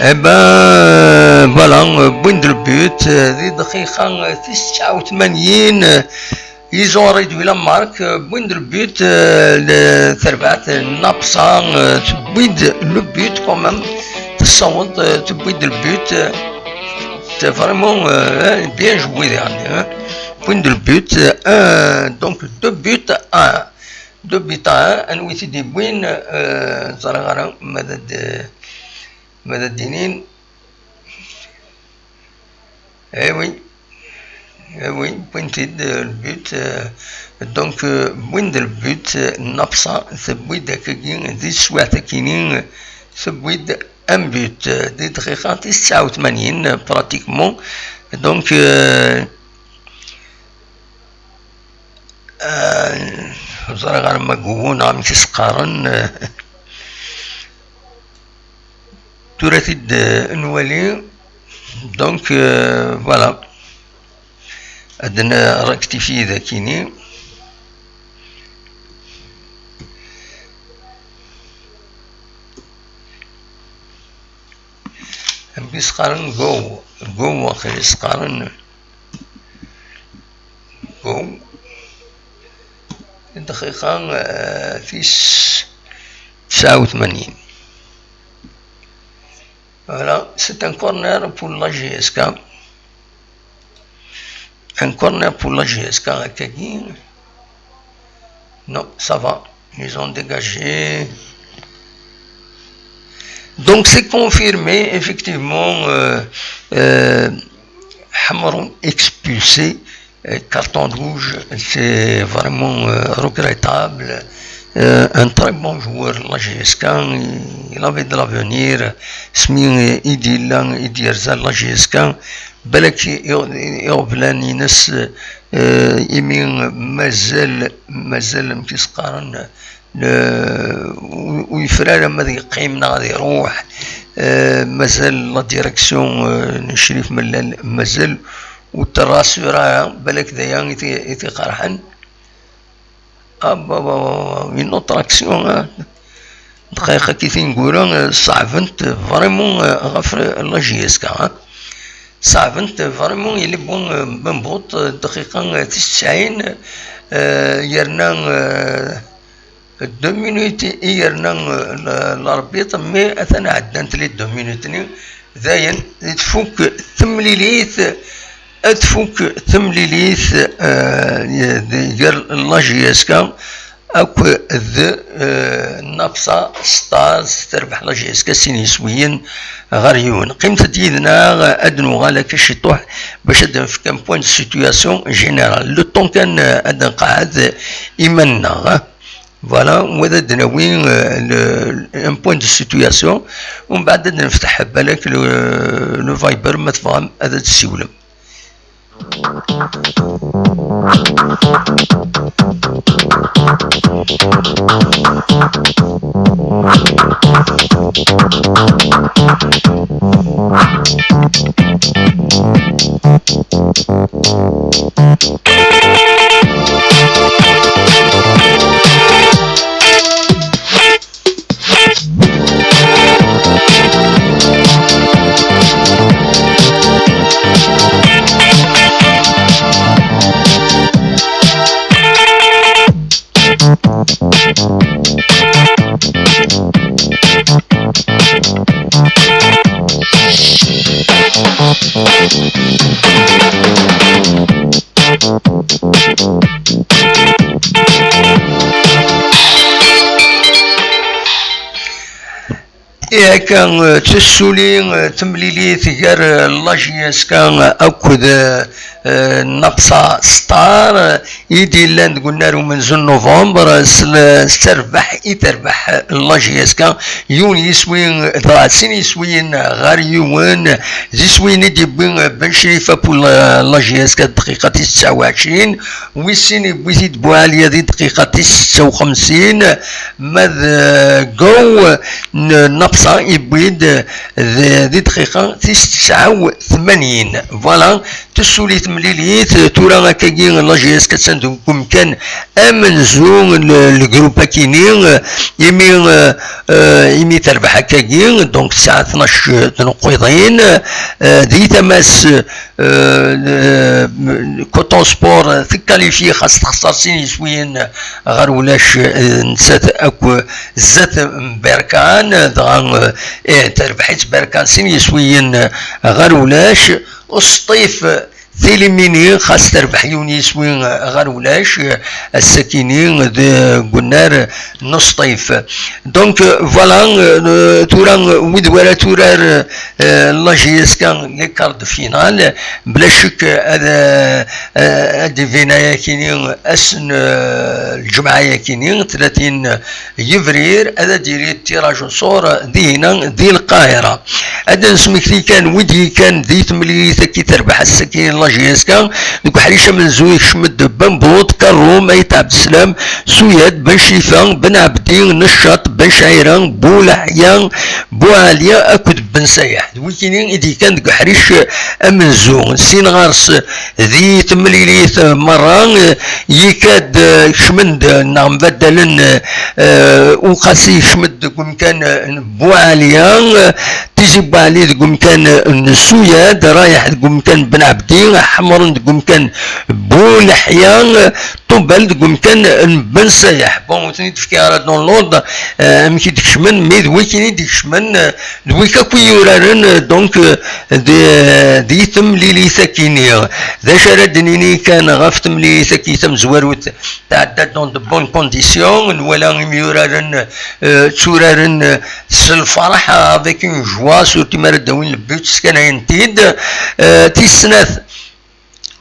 Eh ben, voilà, euh, wwin-d le but, euh, di dqiqa, euh, tis tesɛa u tmanyin, euh, ils ont réduit la marque, euh, wwin-d le but, euh, le, terbaɛt, euh, Napsa, euh, tewwi-d le but quand même, tessaweḍ, euh, tewwi-d le but, euh, c'est vraiment, euh, bien joué, hein, hein. Wwin-d le but, euh, un, donc deux buts à un. Deux buts à un, anwi t-id-yewwin, euh, ẓriɣ ara, ma d, ma d ad d-inin. Eh oui, eh oui, wwin-t-id, euh, le but, euh, donc, euh, wwin-d le but, euh, Napsa, tewwi-d akkagi, di teswiɛt akini, euh, tewwi-d un but, euh, di dqiqa tis tesɛa u tmanyin, euh, pratiquement. Donc, euh, Euh, ẓriɣ arma Gugu neɣ amek i s-qqaren, euh, tura-t-id, euh, nwali. Donc, euh, voilà. Ad n-, rectifier dakini. Amek i s-qqaren? Go. Go, waqil i s-qqaren. Go. Dqiqa, eh, tis, tis tesɛa u tmanyin. Voilà, c'est un corner pour la J S K. Un corner pour la J S K, akkagi. Non, ça va. Ils ont dégagé. Donc c'est confirmé, effectivement, euh, euh, Hamron expulsé, euh, carton rouge, c'est vraiment euh, regrettable. Euh, un très bon joueur, la J S K, il avait de l'avenir. Smi i d-yella, i d-yerza la J S K, balak iɣeblan-ines, euh, imi mazal, mazal, amek i s-qqaren, le- ur ur yefri ara ma ad yeqqim neɣ ad iruḥ. Euh, mazal la direction euh, n Crif Mellal mazal ur t-rassure ara, balak d aya i t- i t-iqerḥen. Ah, bah, bah, bah, bah, une autre action, hein. Dqayeq-agi tineggura, euh, ṣeɛbent vraiment euh, ɣef la J S K, hein. Ṣeɛbent vraiment, il est bon, euh, Bambout, euh, dqiqa euh, tis tesɛin, euh, yerna euh, deux minutes i yerna euh, l- l'arbitre, mais atan ɛeddant les deux minutes-nni. Dayen, tfuk temlilit, ad tfuk temlilit euh, gar la J S K akked euh, Napsa Stars, terbeḥ la J S K sin yiswiyen ɣer yiwen. Qqimet-d yid-neɣ, ad nuɣal akka ciṭuḥ bac ad nefk un point de situation général. Le temps kan euh, ad nqeɛɛed iman-nneɣ. Voilà, wa d ad d-nawi euh, le- un point de situation. Umbeɛd ad nefteḥ balak le, le Viber, ma tebɣam ad d-tessiwlem. Ihi akka, euh, tessuli euh, temlilit gar euh, la J S K akked euh, euh, Napsa Star, euh, i d-yellan deg unnar umenzu n novembre, s le- s terbeḥ i terbeḥ la J S K, yiwen yiswi, dɣa sin yiswiyen ɣer yiwen. D iswiyen i d-yewwi Ben Crifa pour la la J S K dqiqa tis tesɛa u ɛecrin, wis sin yewwi-t-id Buɛalya di dqiqa tis setta u xemsin, ma d Go n Napsa yewwi-d di dqiqa tis tesɛa u tmanyin. Voilà, tessuli temlilit. Tura akkagi la J S K attan deg umkan amenzu n lgrup akini, imi euh, imi terbeḥ akkagi, donc tesɛa tnac tneqqiḍin, euh, di tama-s euh, Coton Sport tekkalifi, xas texṣer sin yiswiyen ɣer ulac, euh, nettat akk zdat n Berkan, dɣa euh, eh, terbeḥ-itt Berkan sin yiswiyen ɣer ulac. Usṭif tilimini, xas terbeḥ yiwen yiswi ɣer ulac, ass-akini deg unnar n Usṭif. Donc voilà, euh, tura wid wara turar euh, la J S K les quarts de finale, bla ccek ad euh, ad d-ibin ayakini ass n euh, lǧemɛa-yakini, tlatin yebrir, ad d-yili tiraj uṣur dihina di Lqahira. Ad d-nesmekti kan wid yekkan di temlilit-agi terbeḥ ass-agi la J S K, deg uḥric amenzu ikcem-d Bambuṭ, Karum, Ayt Ɛebdeslam, Suyad, Ben Crifa, Ben Ɛebdi, Neccaṭ, Ben Cɛira, Bu Leḥya, Bu Ɛali akked Ben Sayaḥ. D wikini i d-yekkan deg uḥric amenzu. Sin ɣer-s di temlilit merra, yekka-d, kecmen-d neɣ mbaddalen, eh, Uqasi yekcem-d deg umkan n Bu Ɛali, eh, Tizi Bouali deg umkan n Suyad, Rayeḥ deg umkan n Ben Ɛebdi, Ḥemren deg umkan n Buleḥya, Ṭubal deg umkan n Ben Sayeḥ. Bon, ur ten-id-fkiɣ ara dans l'ordre, euh, amek i d-kecmen, mais d wakken i d-kecmen, euh, d wik akk i yuraren, euh, donc, euh, d, d temlilit akini. D acu ara d-nini kan ɣef temlilit akini tamezwarut? Tɛedda dans de bonnes conditions, nwala imyuraren, euh, tturaren, euh, s lferḥ, avec une joie, surtout mi ara d-awin le but, sskanayen-t-id. Euh, tis snat,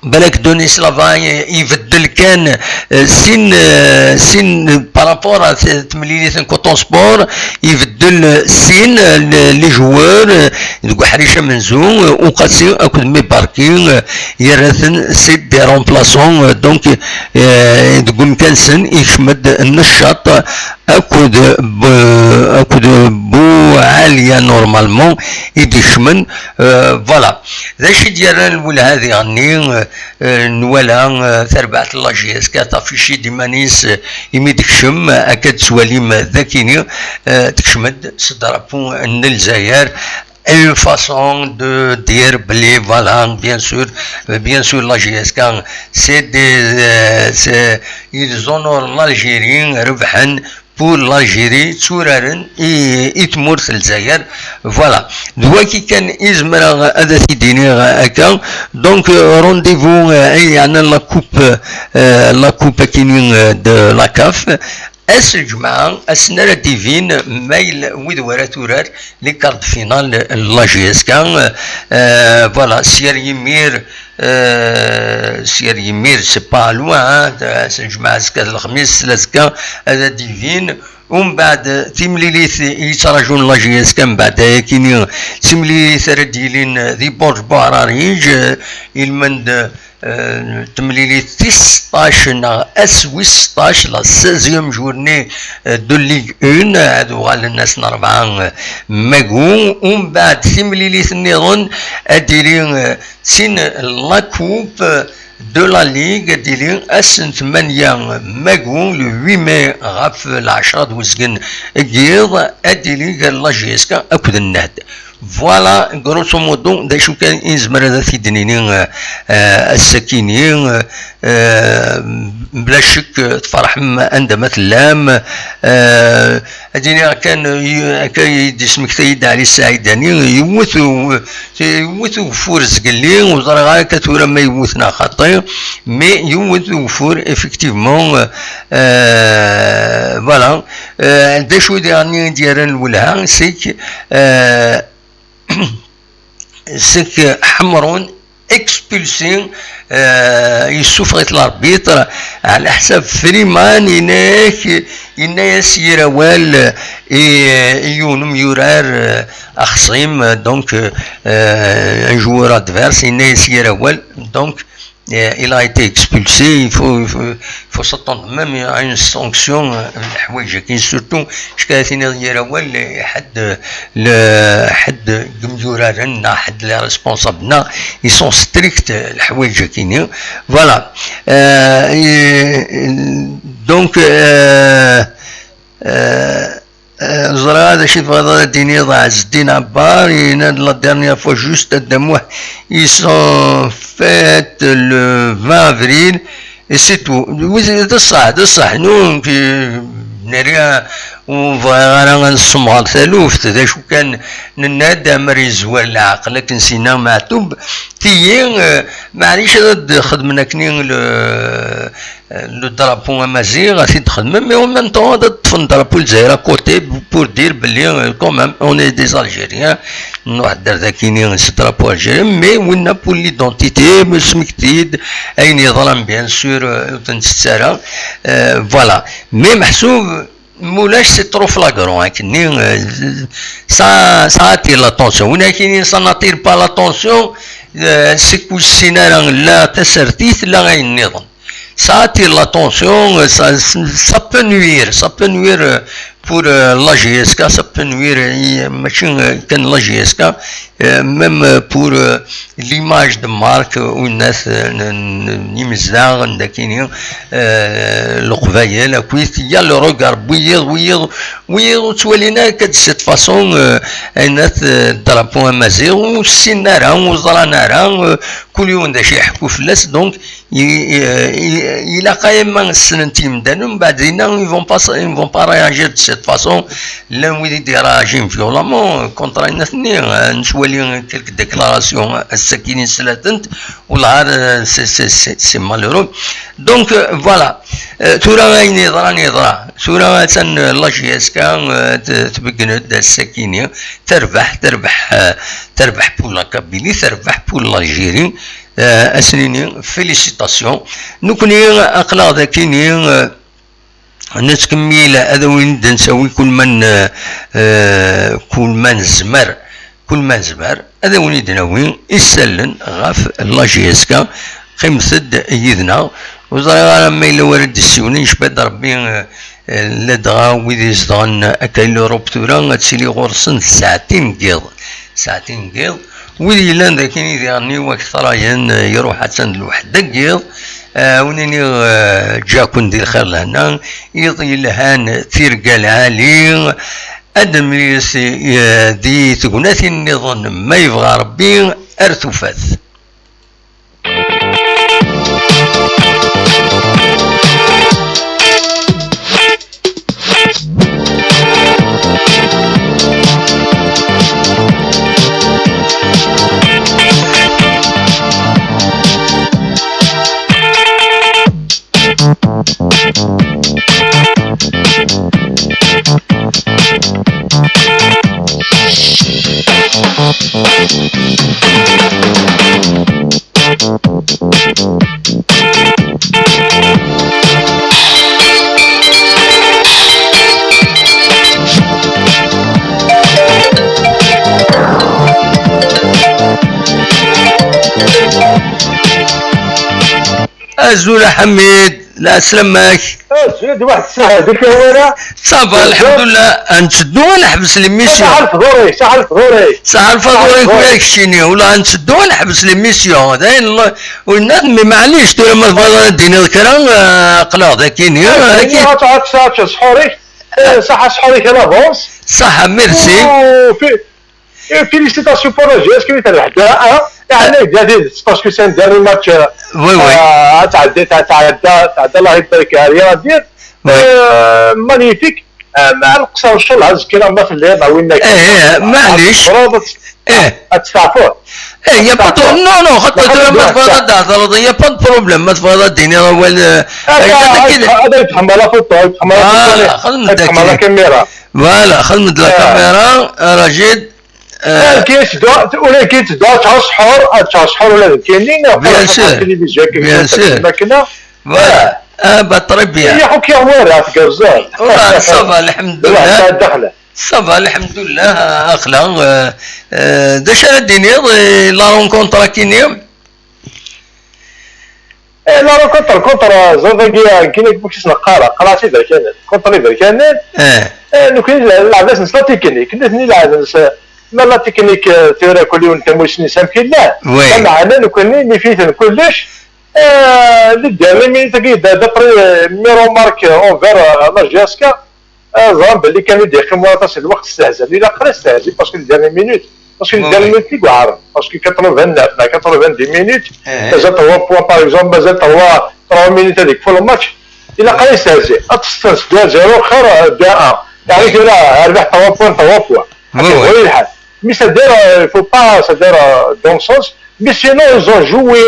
balak Denis Lava ibeddel kan, euh, sin, euh, sin, par rapport à t-, temlilit n Coton Sport, ibeddel, euh, sin, euh, le-, les joueurs, euh, deg uḥric amenzu, euh, Uqasi akked Mibarki, euh, yerra-ten c'est des remplaçants, euh, donc, euh, deg umkan-nsen ikcem-d Neccaṭ akked Bu-, akked Buɛaliya normalement i d-ikecmen, euh, voilà. D acu i d-yerran lwelha diɣenni, euh, euh, nwala, euh, tarbaɛt n la J S K taffici-d iman-is, euh, imi d-tekcem, euh, akka d-tettwalim, euh, d akini, euh, tekcem-d s drapeau n Lezzayer. Une façon de dire belli, voilà, bien sûr, euh, bien sûr, la J S K, c'est des, euh, c'est, ils honorent l'Algérie, rebḥen pour l'Algérie, tturaren i, i tmurt n Lezzayer. Voilà. D waki kan i zemreɣ ad t-id-iniɣ akka. Donc, euh, rendez-vous, euh, ay yeɛnan la coupe, euh, la coupe akini, euh, de la CAF. Ass n lǧemɛa, ass-n ara d-ibin ma yella wid wara turar les quarts de finale n la J S K. Euh, voilà, s yir yimir, euh, s yir yimir, c'est pas loin, hein, ass n lǧemɛa, azekka d lexmis, azekka ad d-ibin. Umbeɛd, timlilit i yettraǧun la J S K mbeɛd ayakini, d timlilit ara d-yilin di Burj Buɛrariǧ, euh, ilmend, euh, temlilit tis seṭṭac neɣ ass wis seṭṭac, la seizième journée, euh, de Ligue un, ad uɣalen ass n rebɛa, euh, magu. Umbeɛd timlilit nniḍen ad d-tili, euh, sin la coupe de la Ligue, ad d-tili ass n tmanya magu, le huit mai, ɣef lɛecṛa d uzgen n yiḍ, ad d-tili gar la J S K akked Nnad. Voilà, grosso modo, d acu kan i nezmer ad t-id-nini, euh, euh, ass-akini, euh, euh, bla ccek, euh, tferḥem anda ma tellam, euh, ad iniɣ kan, euh, akka i d-ismektay-d Ɛli Ssaɛidani, yewwet u-, yewwet ugeffur zgelli, ur ẓriɣ ara akka tura ma yewwet neɣ xaṭi, mais yewwet ugeffur, effectivement, euh, euh, voilà. Euh, d acu diɣen i d-yerran lwelha, c'est que, euh, c'est que Ḥemrun expulsé, euh, yessufeɣ-it l'arbitre, ɛla ḥsab Freeman, yenna-ak, yenna-yas yir awal i, i yiwen umyurar, euh, axṣim, donc, euh, un joueur adverse, yenna-yas yir awal, donc, euh, il a été expulsé, il faut, il faut, il faut s'attendre même à une sanction, euh, leḥwayeǧ-agi, surtout, ḥedd, le, ḥedd n yimyuraren, neɣ ḥedd les responsables, neɣ ils sont stricts, euh, leḥwayeǧ-agi-ni. Voilà. Euh, et, euh, donc, euh, euh, euh, ẓriɣ d acu tebɣiḍ ad d-tiniḍ, Ɛezdin Ɛebbar, yenna-d la dernière fois juste, Adamuḥ, ils sont fêtes le vingt avril, et c'est tout. D ṣṣeḥ, d ṣṣeḥ. Nous, nri, ur bɣiɣ ara ad nessemɣer taluft. D acu kan, nenna-d, amer yezwar leɛqel akken s-yenna Meɛtub, tiyi, euh, maɛlic ad d-xedmen akken le, le drapeau amaziɣ, ad t-id-xedmen, mais en même temps, ad ṭṭfen drapeau Lezzayer à côté pour dire belli, euh, quand même, on est des Algériens, nruḥ-d ar dakini s drapeau algérien, mais winna pour l'identité, smekti-d ayen yeḍran, bien sûr, euh, ur t-nettett ara, euh, voilà. Mais meḥsub, mulac, c'est trop flagrant, akkenni, euh, ça, ça attire l'attention. Win akini, ça n'attire pas l'attention, euh, c'est que ur yessin ara la tasertit, la ayen nniḍen. Ça attire l'attention, euh, ça, ça peut nuire, ça peut nuire, euh, pour, euh, la J S K, ça peut nuire, i-, mačči, euh, kan la J S K, euh, même, euh, pour, euh, l'image de marque, euh, u n-, n-, n-, n yimezdaɣ n dakini, euh, Leqbayel, akkit, il y a le regard, wiyiḍ, wiyiḍ, wiyiḍ ur ttwalin ara akka de cette façon, euh, ayen at, euh, drapeau amaziɣ, ur ssinen ara, ur ẓran ara, euh, kul yiwen d acu iḥekku fell-as, donc, i-, i-, i-, ilaq ay ma ssnen-t yimdanen, mbeɛd dinna, ils vont pas, ils vont pas réagir de cette façon. Llan wid i d-irajin violemment, euh, contre ayen-nni, euh, nettwali quelques déclarations, euh, ass-agi nesla-tent, wellah, euh, c'est, c'est, c'est, c'est malheureux. Donc, euh, voilà. Euh, tura ayen yeḍran, yeḍra. Tura attan, euh, la J S K, euh, t-, tbeggen-d ass-agi-ni. Terbeḥ, terbeḥ, euh, terbeḥ pour la Kabylie, terbeḥ pour l'Algérie. Euh, ad s-nini, félicitations. Nekkni aql-aɣ dakini, euh, nettkemmil ad awen-d-nsawi kul ma n-, eh, kul ma nezmer, kul ma nezmer, ad awen-id-nawi isallen ɣef la J S K. Qqimet-d yid-neɣ. Ur ẓriɣ ara ma yella wara d-issiwlen, yecba-d Rebbi, eh, eh, ladɣa wid izedɣen akka i l'Europe tura, ad tili ɣur-sen saɛtin n yiḍ. Saɛtin n yiḍ. Wid yellan d akin i diɣen i waktrayen, eh, iruḥ attan d lweḥd deg yiḍ. Eh, wen-iniɣ, eh, ǧǧa-ken di lxir lehna, iḍ yelhan, tirga lɛali, ad nemlis, eh, di tegnatin nniḍen, ma yebɣa Rebbi, ar tufat. Azul a Ḥamid, lɛeslama-k. Azul, d waḥed ssaɛa, d acu wara? Ça va, lḥemdullah, ad netteddu ad neḥbes l'émission. Saḥal fḍuri, saḥal fḍuri. Saḥal fḍuri, saḥal fḍuri. Kra keččini, wala ad netteddu ad neḥbes l'émission. D ayen, winna, mais maɛlic, tura ma tebɣiḍ ad d-tiniḍ kra, eh, aql-aɣ dakini, eh, ad, ad, ad, ad, ṣḥur-ik. Eh, ṣaḥa ṣḥur-ik à l'avance. Ṣaḥa, merci. Oh, fi-, Eh, félicitations pour la J S K qui terbeḥ deux un. يعني، جديد، parce que c'est un dernier match, euh, oui, oui. Euh, تعدى، تعدى، تعدى، الله يبارك، ريال مدريد. Oui. Euh, magnifique. Euh, مع القصر والشر، عز كلام ما في الليل، ما وين إيه، إيه، معليش. إيه. أتستعفوه. إيه، y a pas de، non, non، خاطر ما تبغى تهضر، y a pas de problème، ما تبغى تديني ولا، هذا يتحمل لا فوتو، يتحمل لا فوتو، voilà، خدمة يتحمل لا كاميرا. Voilà، خدمة لا كاميرا، رشيد. آه. كاين شي دوا، ولا كاين شي دوا، تاع السحور، آه، تاع السحور ولا كاينين، بيان سور. التلفزيون كاين بيان سور. الماكلة. فوالا. آه. آه، با تري بيان. يا خوك، يا هو راه تقرزان. والله صافا، الحمد لله. تاع الدخلة. صافا، الحمد لله، آه، أخلا. آه، آه، داش أنا دينيض، آه، لا رونكونتر كيني. إيه، لا، راه كونتر، كونتر، زوفاكيا، كاين كيفاش نقرا، قراتي بركانات، كونتر بركانات. إيه. إيه، لو كان نلعب ناس نسلا تكنيك، ناس نلعب ناس، لا، لا تكنيك، آه، تيرا كل يوم تموشني سام كي لا. وي. لا، معنا لو كان ني فيتن كلش. آه، لي ديرني مينيت كي دا، دابري، آه، مي رومارك، آه، اونفير، آه، لا جي اس كا. آه، ظهر باللي كانوا يديقوا ورا طاس الوقت استهزأ. لا، قرا استهزأ، باسكو لي ديرني مينوت. باسكو لي ديرني مينوت كي غارم. باسكو quatre-vingt-neuf مع quatre-vingt-dix مينوت. إيه. مازال تروا بوان، باغ اكزومبل، مازال تروا، تروا مينوت هذيك فور الماتش. إلا قرا يستهزأ. أتستنس deux zéro خير، deux un. يعني كي راه ربح تروا بوان، تروا بوان. هكا هو الحال. مي سا دير، فو با سا دير، دون سونس. Mais sinon, ils ont joué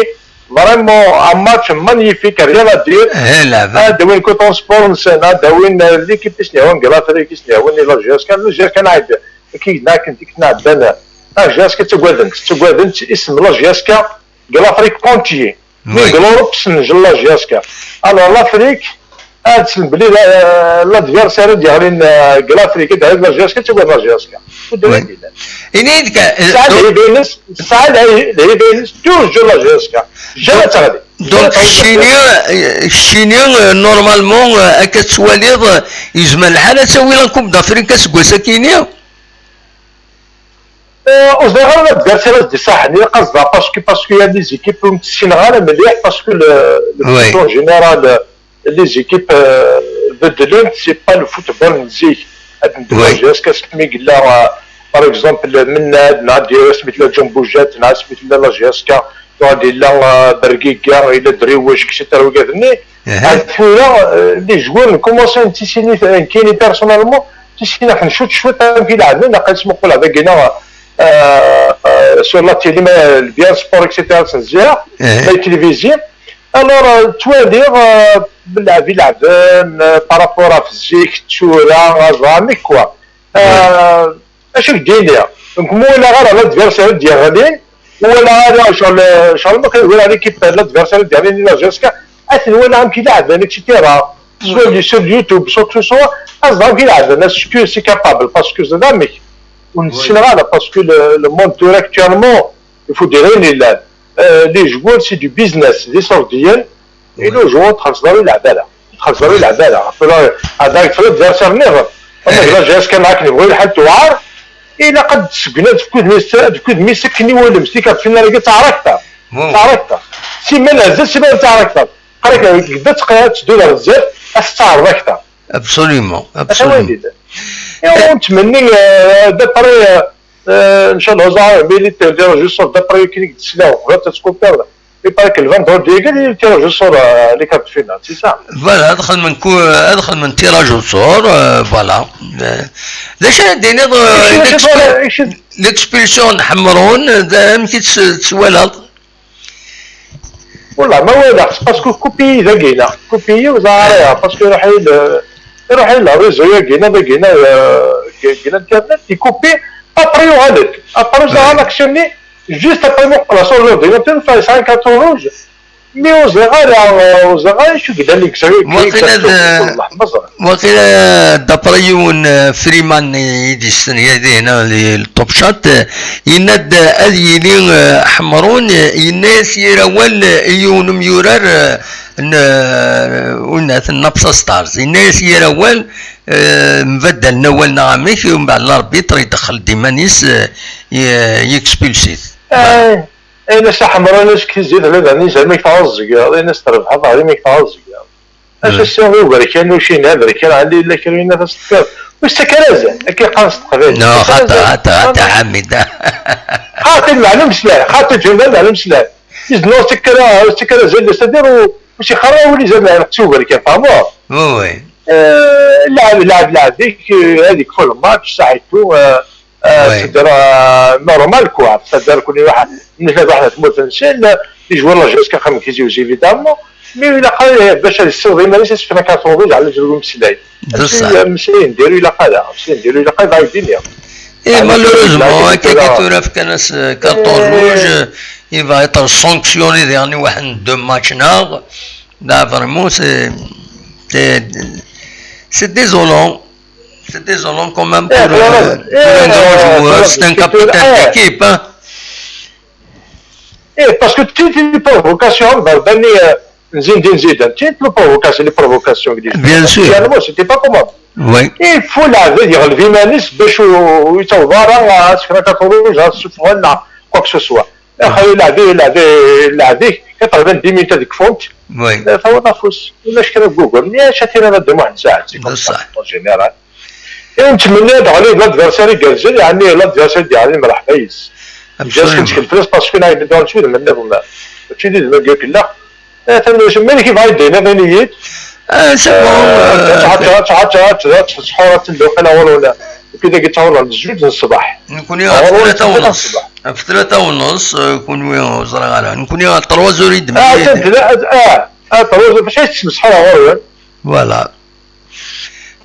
vraiment un match magnifique, rien à dire. إيه، لعبة. آه، داوين كوتون سبور نسان، آه، داوين، آه، ليكيب اسمها غلافريك اسمها وين لا جي اس كا، لا جي اس كا نعد. كي هناك انت كنت نعد انا. لا جي اس كا تقعدنت، تقعدنت اسم لا جي اس كا، غلافريك كونتيي. وي. من غلوروب سنجل لا جي اس كا. الوغ لافريك، هاد السنة بلي لا-، لادفيرسير ديالي ن-، لافريك، داير لا جي اس كا، تقعد لا جي اس كا. وداوين وي. دينا. إني ديك، سعد دو- هيبينس، سعد هي-، هيبينس، توجور لا جي اس كا. جا دو- تغلي. Donc, keččini, keččini, euh, normalement, euh, akka tettwaliḍ, euh, yezmer lḥal ad tawi la Coupe d'Afrique aseggas-akini? Euh, ur ẓriɣ ara ma d-gar tira d-iṣaḥen, ilaq ad ẓreɣ, parce que, parce que il y a des équipes ur ssineɣ ara mliḥ, parce que le, le Oui. foot en général, euh, les équipes, euh, beddlent, c'est pas le football n zik. Ad neddu Oui. Jusqu'à asmi yella, euh, par exemple, Mennad, neɣ Diras, mi tella John Boujat, neɣ asmi tella la J S K, neɣ yella, euh, Bergiga, yella Driwec, et cetera, wigad-nni. Aha. Ar tura, euh, les joueurs commencent ad ttissinin, euh, nekkini personnellement, ttissinaɣ-ten cwiṭ cwiṭ amek i leɛben, naqal ttmuquleɣ dagi-neɣ, euh, euh, sur la télé, ma, le Bien Sport, et cetera, ttnezziheɣ, Aha. La télévision. Alors, euh, ttwaliɣ, euh, belɛeb i leɛben, euh, par rapport ɣef zik, tura, aẓamek, quoi. Euh, acu k-d-iniɣ? Donc, ma walaɣ ara l'adversaire i d-yeɣlin, ma walaɣ ara, genre, euh, genre, ma kan walaɣ l'équipe, l'adversaire i d-yeɣlin, la J S K, ad ten-walaɣ amek i leɛben, et cetera. Soit sur YouTube, soit que ce soit, ad ẓreɣ amek i leɛben, est-ce que c'est capable, parce que c'est amek. Ur nessineɣ ara, parce que le, le monde tura actuellement, il faut dire ayen yellan. Euh, les joueurs, c'est du business, d iṣurdiyen, et le joueur, txelṣeḍ ara ur yelɛeb ara. Txelṣeḍ ara ur yelɛeb ara. Tura, ad ak-tefriḍ adversaire nniḍen. Ama d la J S K kan akken yebɣu lḥal tuɛer, ilaq ad d-tseggneḍ deg udem-is, deg udem-is akken iwulem, s tikkelt final-agi d taɛrakt-a. Taɛrakt-a. Simmal azal, simmal d taɛrakt-a. Qrib, yebda tetteddu ɣer zdat, ad tettaɛreḍ akter. Absolument, absolument. Ur nettmenni, euh, d'après, euh, euh, ncallah, ẓer, mais les tirages au sort, d'après akken i d-sliɣ, bɣiɣ ad tkupiḍ. Il paraît que le vendredi, il y a les tirages au sort, euh, les quarts de finale, c'est ça? Voilà, ad xedmen ku-, ad xedmen tirage au sort, euh, voilà. Euh, d acu ara d-tiniḍ, euh, l'expul-, l'expulsion n Ḥemrun, d amek i tt-, tt-twalaḍ? Wallah, ma walaɣ-tt, parce que kupiyi dagi-neɣ, kupiyi ur ẓer ara, parce que iruḥ-iyi-d, iruḥ-iyi-d le réseau-agi-neɣ, dagi-neɣ, euh, deg l'internet, ikupi, après yuɣal-d, après ur ẓer ara l'action-nni, juste après muqleɣ sur l'ordinateur, yesɛa un carton rouge, mais ur ẓriɣ ara, ur ẓriɣ ara acu yellan exactement. Waqila d, wallah, ma ẓriɣ. Waqila, d'après yiwen, euh, Freeman i d-yestenyan dihin, euh, di Top Shot, euh, yenna-d, euh, ad yili, euh, Ḥemrun, euh, yenna-yas yir awal, euh, i yiwen umyurar, euh, n, euh, unat n Napsa Stars. Yenna-yas yir awal, euh, mbaddalen awal neɣ amek, umbeɛd l'arbitre idexxel-d iman-is, euh, y-, yexpulsi-t. Ayen as a Ḥemrun, acu k-tizit, la d-ani, amek tɛuẓẓgeḍ, ayen as trebḥeḍ, ɣer amek tɛuẓẓgeḍ. Acu ssiɣ i uberkan, ur cini aberkan, ɛli yella kra yinna taseṭṭiḍ. Ur s-ttak ara azal, akka yeqqaren s teqbaylit. No, xaṭi, xaṭi, xaṭi, Ḥamid. Xaṭi, meɛna meslay, xaṭi, ǧundan, meɛna meslay. Izden ur s-ttak ara, ur s-ttak ara azal, c'est-à-dire, ur, ur s-ixarra wul izan, meɛna qsi uberkan, tfehmeḍ? Oui, oui. Euh, lɛeb, lɛeb, lɛeb, dik, euh, ad ikfu lmatch, saḥitu, euh, Euh, c'est-à-dire, euh, normal, quoi. C'est-à-dire, كل واحد، مثل واحد تموت تنسين، يجوا لا جيسكا خم كيزي وزي évidemment. Mais il a قال باش يصير ديما ليس سفنا كاتروفيج على جال المسلاي. بصح. المسلاي نديرو إلا قال، المسلاي نديرو إلا قال، غادي الدنيا. Et malheureusement, هكاك ثورة في كناس carton rouge, il va être sanctionné يعني واحد deux matchs ناغ. Là, vraiment, c'est, c'est, c'est désolant. C'est désolant quand même pour, euh, pour un grand joueur. C'est un capitaine d'équipe, hein. Eh, parce que tu, tu, les provocations, ben, ben, euh, Zinedine Zidane, tu, les provocations, les provocations, bien sûr. Finalement, c'était pas comment. Oui. Il faut la dire, le Vimanis, Béchou, Itaouara, la Scracatourouge, la Soufouana, quoi que ce soit. Axir ilɛeb, ilɛeb, ilɛeb-ik, iqerben dix minutes ad kfunt. Oui. Eh, tawiḍ afus. Ulac kra n wugur. Nniɣ-ak ad tiniḍ a Dda Muḥend Saɛid, c'est comme ça, en général. Et ur nettmenni ad d-teɣli d l'adversaire igerrzen, yeɛni l'adversaire i d-yeɣlin mreḥba yes. Absolument. Ǧǧiɣ-as nettkel fell-as parce que nɛeyyen-d ɣer udem nniḍen. Mačči d udem-agi akk illa. Atan, ma amek i bɣa d-tiniḍ, ini-yi-d. Ah, c'est bon, euh, ttḥuṛ ad tellu qila ɣur-wen. Nekni dagi ttawḍen zzuǧ n ṣṣbeḥ. Nekni ɣef tlata u nneṣ. Ɣef tlata u nneṣ, euh, kunwi ur ẓriɣ ara. Nekni ɣef trois heures et demie. Ah, atan, ah, ah, trois heures, bac ay tesmesḥir ɣur-wen. Voilà.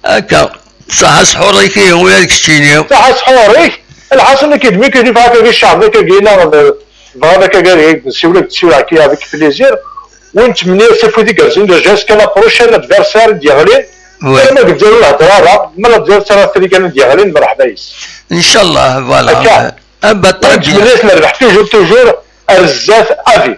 Akka. Ṣaḥa sḥur-ik, ihi, ula d keččini. Ṣaḥa sḥur-ik. Lḥaṣun, nekk d mi k-id-ifeɣ akka di cceɛb, akka gina, bɣan akka gar-, nsiwel, ad nsiwel akka avec plaisir. Ur nettmenni-as afud igerrzen, jusqu'à la prochaine adversaire i d-yeɣlin. Oui. Ama deg Lezzayer ur nehder ara, ma l'adversaire africain i d-yeɣlin, mreḥba yes. Inchallah, voilà. Akka. Ah, bah, très bien. Ur nettmenni-as lerbaḥ, toujours, toujours, ar zdat, à vie.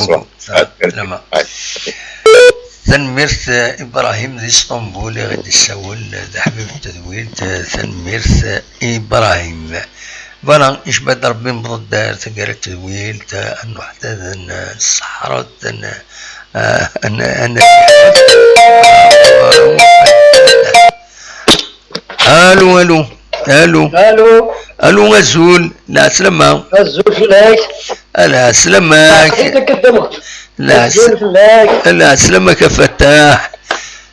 beaucoup. Salama. Tanemmirt, eh, Ibrahim di Sṭembul i ɣ-d-issawel, eh, d aḥbib n tedwilt, eh, tanemmirt, eh, Ibrahim. Voilà, icba-d Ṛebbi, newweḍ-d ar taggara n tedwilt, eh, ad nruḥ ad n-, nseḥret, ad n-, eh, ad n-, ad n-, Alu, alu, alu. Alu. Alu, azul, lɛeslama. Azul fell-ak. Lɛeslama. Aql-ik akka ddem. Lɛes-, azul fell-ak. Lɛeslama-k a Fattaḥ.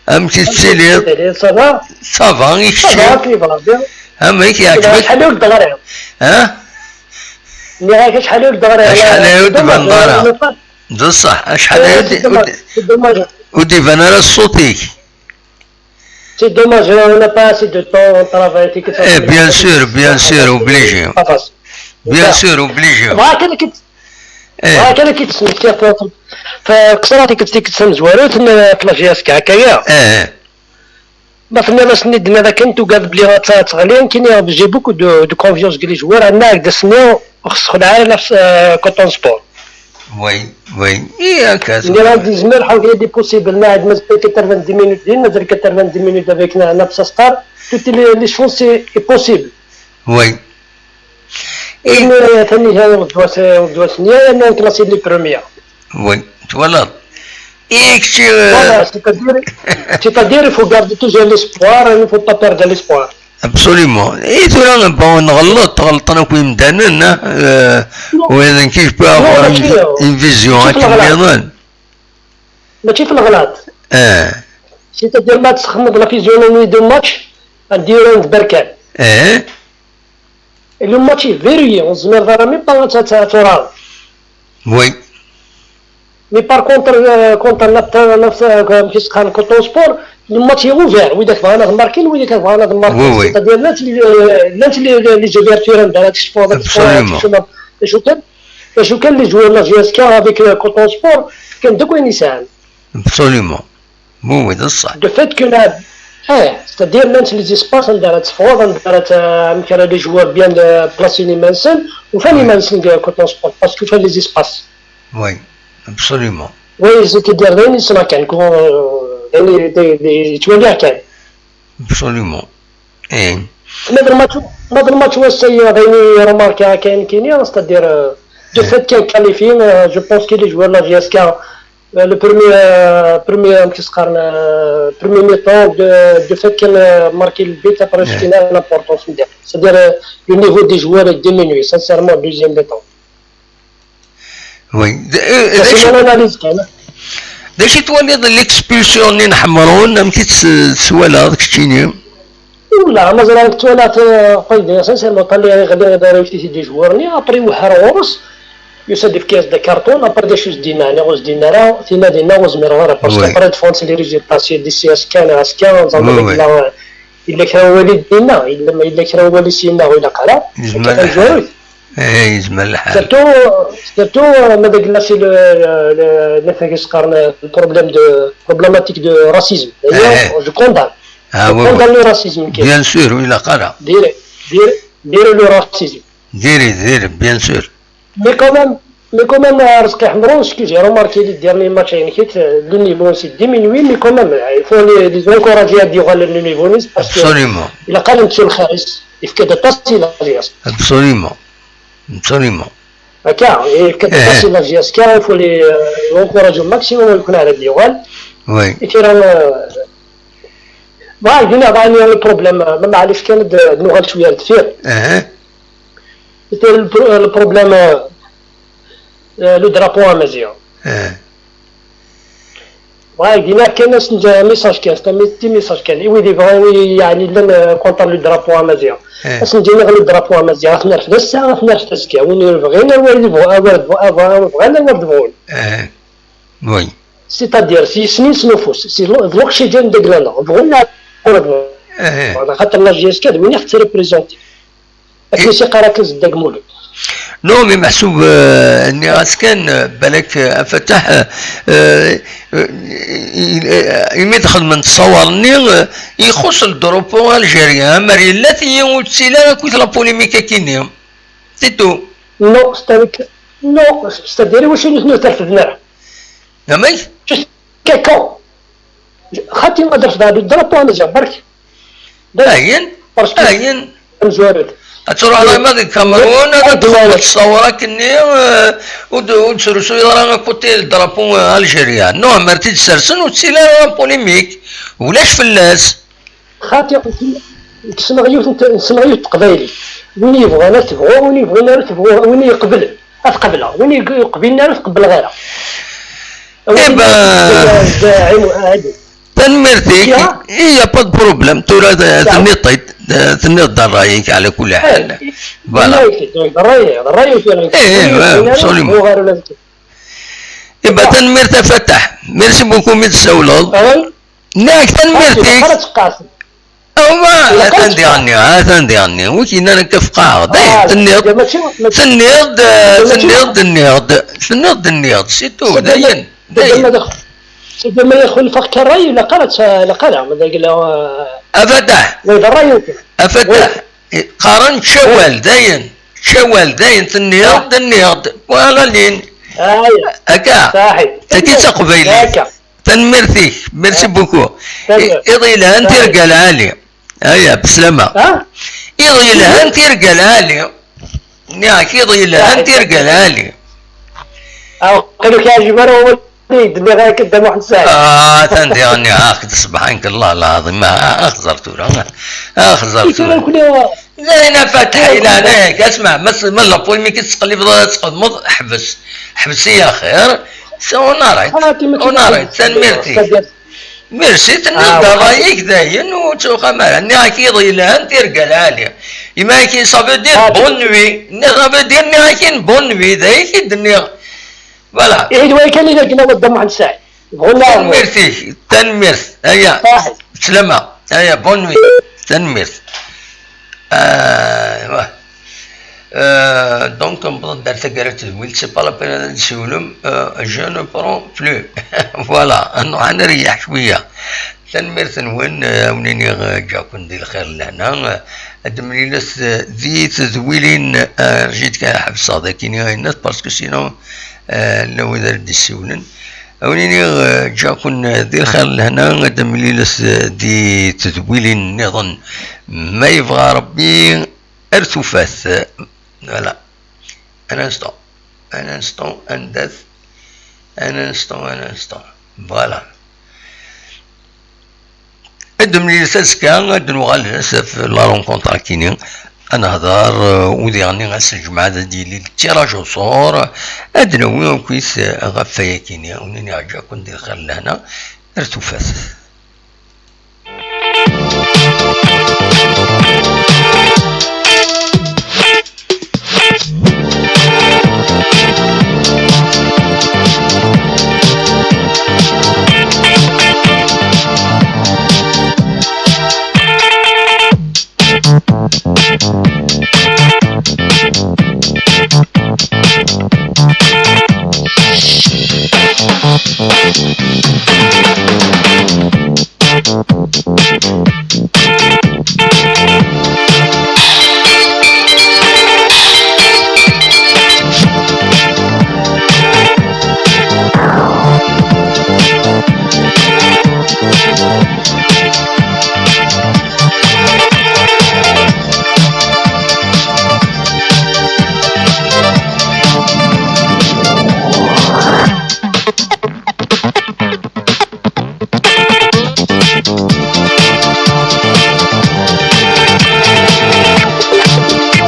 Amek i tettiliḍ? Ça va? Ça va, i kečči? Ça va, ça va bien. Amek, yeɛǧeb-ak? Acḥal ur d-ɣriɣ. Ha? Nniɣ-ak acḥal ur d-ɣriɣ. Acḥal ur d-tbaneḍ ara. D ṣṣeḥ, acḥal ur d-, ur d-, ur d-iban ara ṣṣut-ik. C'est dommage, on n'a pas assez de temps, on travaille, et cetera. Eh, bien sûr, bien sûr, obligé. Pas facile. Bien sûr, obligé. Bɣiɣ kan ad k-, eh, bɣiɣ kan ad k-id-smektiɣ f-, f-, f-, qṣrat i k-, tikkelt tamezwarut n, n la J S K, akka ya? Eh. Ma tenniḍ-asen i d-tenniḍ akken tugad belli ad t-, ad teɣli, nekkini j'ai beaucoup de, de confiance deg les joueurs, ɛni ad d-asen-nniɣ ur xeṣṣex ara nafs, eh, Coton Sport. Oui, oui. I akka. Nniɣ-as yezmer, ḥaw, il est possible, ma mazal quatre-vingt-dix minutes din, mazal quatre-vingt-dix minutes avec na-, Nafs Asqar, toutes les, les chances est, est possible. Oui. Et mais, euh, tani, euh, on doit se, on doit signer, on est classé les premiers. Oui, voilà. Et que, euh, voilà, c'est-à-dire, c'est-à-dire, il faut garder toujours l'espoir, il ne faut pas perdre l'espoir. Absolument. Et tura, bon, nɣelleḍ, ɣelṭen akk yimdanen, hein, euh, non. Win qui peut avoir une, une vision, mačči f leɣlaḍ. Mačči f leɣlaḍ. Eh. C'est-à-dire, ma tessexdmeḍ la physionomie de match, un durant berkan. Eh. Le match est verrouillé, ur tezmireḍ ara même pas ad turareḍ. Oui. Mais par contre, euh, contre Nafta, Nafta, euh, كيسقان Coton Sport, le match est ouvert. ويدك بغا ناض ماركين، ويدك بغا ناض ماركين. Oui, oui. C'est-à-dire, لانت لي، لانت لي، لي زوفيرتور، دارت شفوض، Absolument. شو كان، شو كان لي جوار لا جي اس كي افيك كوتون سبور، كان دوك وين يساعد. Absolument. Oui, oui, de ça. دو فيت كو لعب، اه، c'est-à-dire لانت لي زيسباس، عندها راه تفوض، عندها راه، آه، كان لي جوار بيان، آه، بلاسي لي مانسن، وفاني مانسن كوتون سبور، باسكو فان لي زيسباس. Oui, absolument. وي، زي كيدير داين يسمع كان، كون، داين يتوليها كان. Absolument. ايه. هذا الماتش، هذا الماتش هو السيء، غيني روماركا كاين كينيا، c'est-à-dire، دو فيت كان كاليفي، جو بونس كي لي جوار لا جي اس كي، لو بروميي، بروميي كيسقارن، بروميي ميطون، دو فيت كان ماركي البيت، ابري شتينا لامبورطونس ندير، c'est-à-dire، لو نيفو دي جوار ديمينوي سانسيرمون دوزيام ميطون. Oui. D- eh, d acu- لاناليز كان. d acu twaliḍ l'expulsion n Inḥemrun, amek i tt-twalaḍ keččini? ولا ما زال راك تولات، آه، قيد سانسيرمون طالي غادي غادي يفتي دي جوارني، ابري وحر غورس يسد في كاس دي كارطون، ابري دي شوز دينا انا غوز دينا راه تينا دينا غوز مير غير باسكو Oui. ابري ديفونس لي ريزولتا سي دي سي اس كان اس كان زعما Oui, ديك oui. لا، الا كان والي دينا الا ما الا كان والي سينا ولا قرا يزمر الحال. ايه، يزمر الحال. سيرتو سيرتو ما داك لا سي لو لو لو فيك يسقارن بروبليم دو بروبليماتيك دو راسيزم إيه. جو كوندان Ah, oui, oui. كوندان لو راسيزم كاين. Bien sûr, oui, la cara. ديري ديري ديري لو راسيزم. Diri, diri, bien sûr. مي كومام مي كومام رزقي حمرون سكوزي روماركي لي ديرني ماتش يعني كيت لو نيفو سي ديمينوي مي كومام يفو لي لي زونكوراجي هاد يغال لو نيفو نيس باسكو Absolument. الا قال نمشي الخارج يفكد الطاسي لا جياس Absolument. Absolument. هكا يفكد إيه. الطاسي لا جياس كا يفو لي زونكوراجي ماكسيموم يكون على ديوغال Oui. كثيرا ما عندنا ضاني البروبليم ما معليش كان نوغل شويه لدفير اها. سيتي البرو- البروبليم، آه، لو درابو امازيغ. اها. وهاي دينا كان ناس نجا ميساج كان ستا مي- تي ميساج كان اي ويدي بغاو يعني لن كونتر لو درابو امازيغ. ايه. بس نجي نغلو درابو امازيغ غتنرف دا الساعه غتنرف دا السكا وين يبغينا وين يبغى وين بغانا وين بغون. اها. Oui. سيتادير سي سنين سنوفوس سي لو- لوكسيجين ديك لانا بغونا. اها. خاطر لا جي اس كاد وين خت ريبريزونتي. اكيد شي قرا كنز داك مولود. Non, mais محسوب, آه, اني غاس كان, آه, بالك, آه, فتح, آه, آه, imi دخل من تصور ني, آه, يخص الدروبو الجيريان, ماري لا تي وتسيلا كويت لا بوليميك كيني. C'est tout. نو ستاريك نو ستادير واش نو ترفدنا. نمي؟ كيكو خاتي ما درت بعد الدرابو انا جا برك. اين؟ باسكو اين؟ مزوارد. تروح على ماضي الكاميرون هذا تخلص الثوره كني, آه, ود- وتسرسو يضرا كوتي الدرابو الجيريان. نو مرتي تسرسن وتسيلا بوليميك. ولاش فلاس. خاطي نسمع يوث نسمع يوث قبايلي. وين يبغى انا تبغوا وين يبغى انا تبغوا وين يقبل اتقبله وين يقبل انا تقبل غيره. إيه با. زعيم عادل. تنميرتيك. يا. اي با بروبليم تورا. تنيطيت تنيط رايك على كل حال. Voilà. الراي الراي في إيه، إيه، absolument. ايبا تنميرت فتح, merci beaucoup من تسولض. ناك تنميرتيك. خرج قاسم. هو اتنديرني اتنديرني وكينا نكفقاغ دايم تنيض. تنيض تنيض تنيض تنيض تنيض c'est tout دايم. دايم. سيدي ما يخل فخ كراي ولا قالت لا قالها ما قال له. افتح. ولا الراي. افتح. قارن شوال داين شوال داين تنيض تنيض ولا لين. هكا. صحيح. تكي تقبيلي. هكا. تنميرتيك, merci beaucoup. يضي لها انت رجال عالي. هيا بسلامة. يضي لها انت رجال عالي. ياك يضي لها انت رجال عالي. قالوا كي عجب انا هو اللي يدمي غير قدام واحد الساعه. اه تندي راني هاك تصبح انك الله العظيم ما اخزرت ولا اخزرت. زينة فتحي لا عليك اسمع من لا بوليميك تقلب تقدمض حبس. حبسي يا خير. سي اون اريت اون اريت تنميرتي. Merci, tenniḍ-d ṛṛay-ik dayen, ur ttruxam ara. Nniɣ-ak iḍ yelhan, tirga lɛali. Ima-yak, ça veut dire bonne nuit. Nniɣ, ça veut dire, nniɣ-ak-in bonne nuit, d ay k-id-nniɣ. Voilà. Ihi d way kan i d-akken a Dda Muḥend Saɛid. Bɣu neɣ bɣu. Tanemmirt-ik, tanemmirt. Aya, sslam-a. Aya, bonne nuit. Tanemmirt. Aywa. Euh, donc, newweḍ-d ar taggara n tedwilt, c'est pas la peine ad d-siwlem, euh, je ne prends plus. Voilà, nruḥ ad nreyyeḥ cwiya. Tanemmirt-nwen, euh, ad wen-iniɣ, euh, ǧǧiɣ-ken di lxir d lehna, euh, ad d-mlilet, euh, di tedwilin, euh, rjit kan ḥebseɣ dagi ayennet, parce que sinon, euh, llan wid ara d-issiwlen. Ad wen-iniɣ, euh, ǧǧiɣ-ken, euh, di lxir d lehna, ad d-mlilet, euh, di tedwilin nniḍen, ma yebɣa Rebbi. Ar tufat. Voilà. Un instant. Un instant, anda-t? Un instant, un instant. Voilà. Ad d-nemlil azekka, ad d-nuɣal s ɣef la rencontre akini. Ad nehder, euh, udiɣ-nni ass n lǧemɛa ad d-yili tiraj uṣur. Ad d-nawi akk-is, euh, ɣef wayakini. Ur nini ǧǧiɣ-ken di lxir lehna. Ar tufat.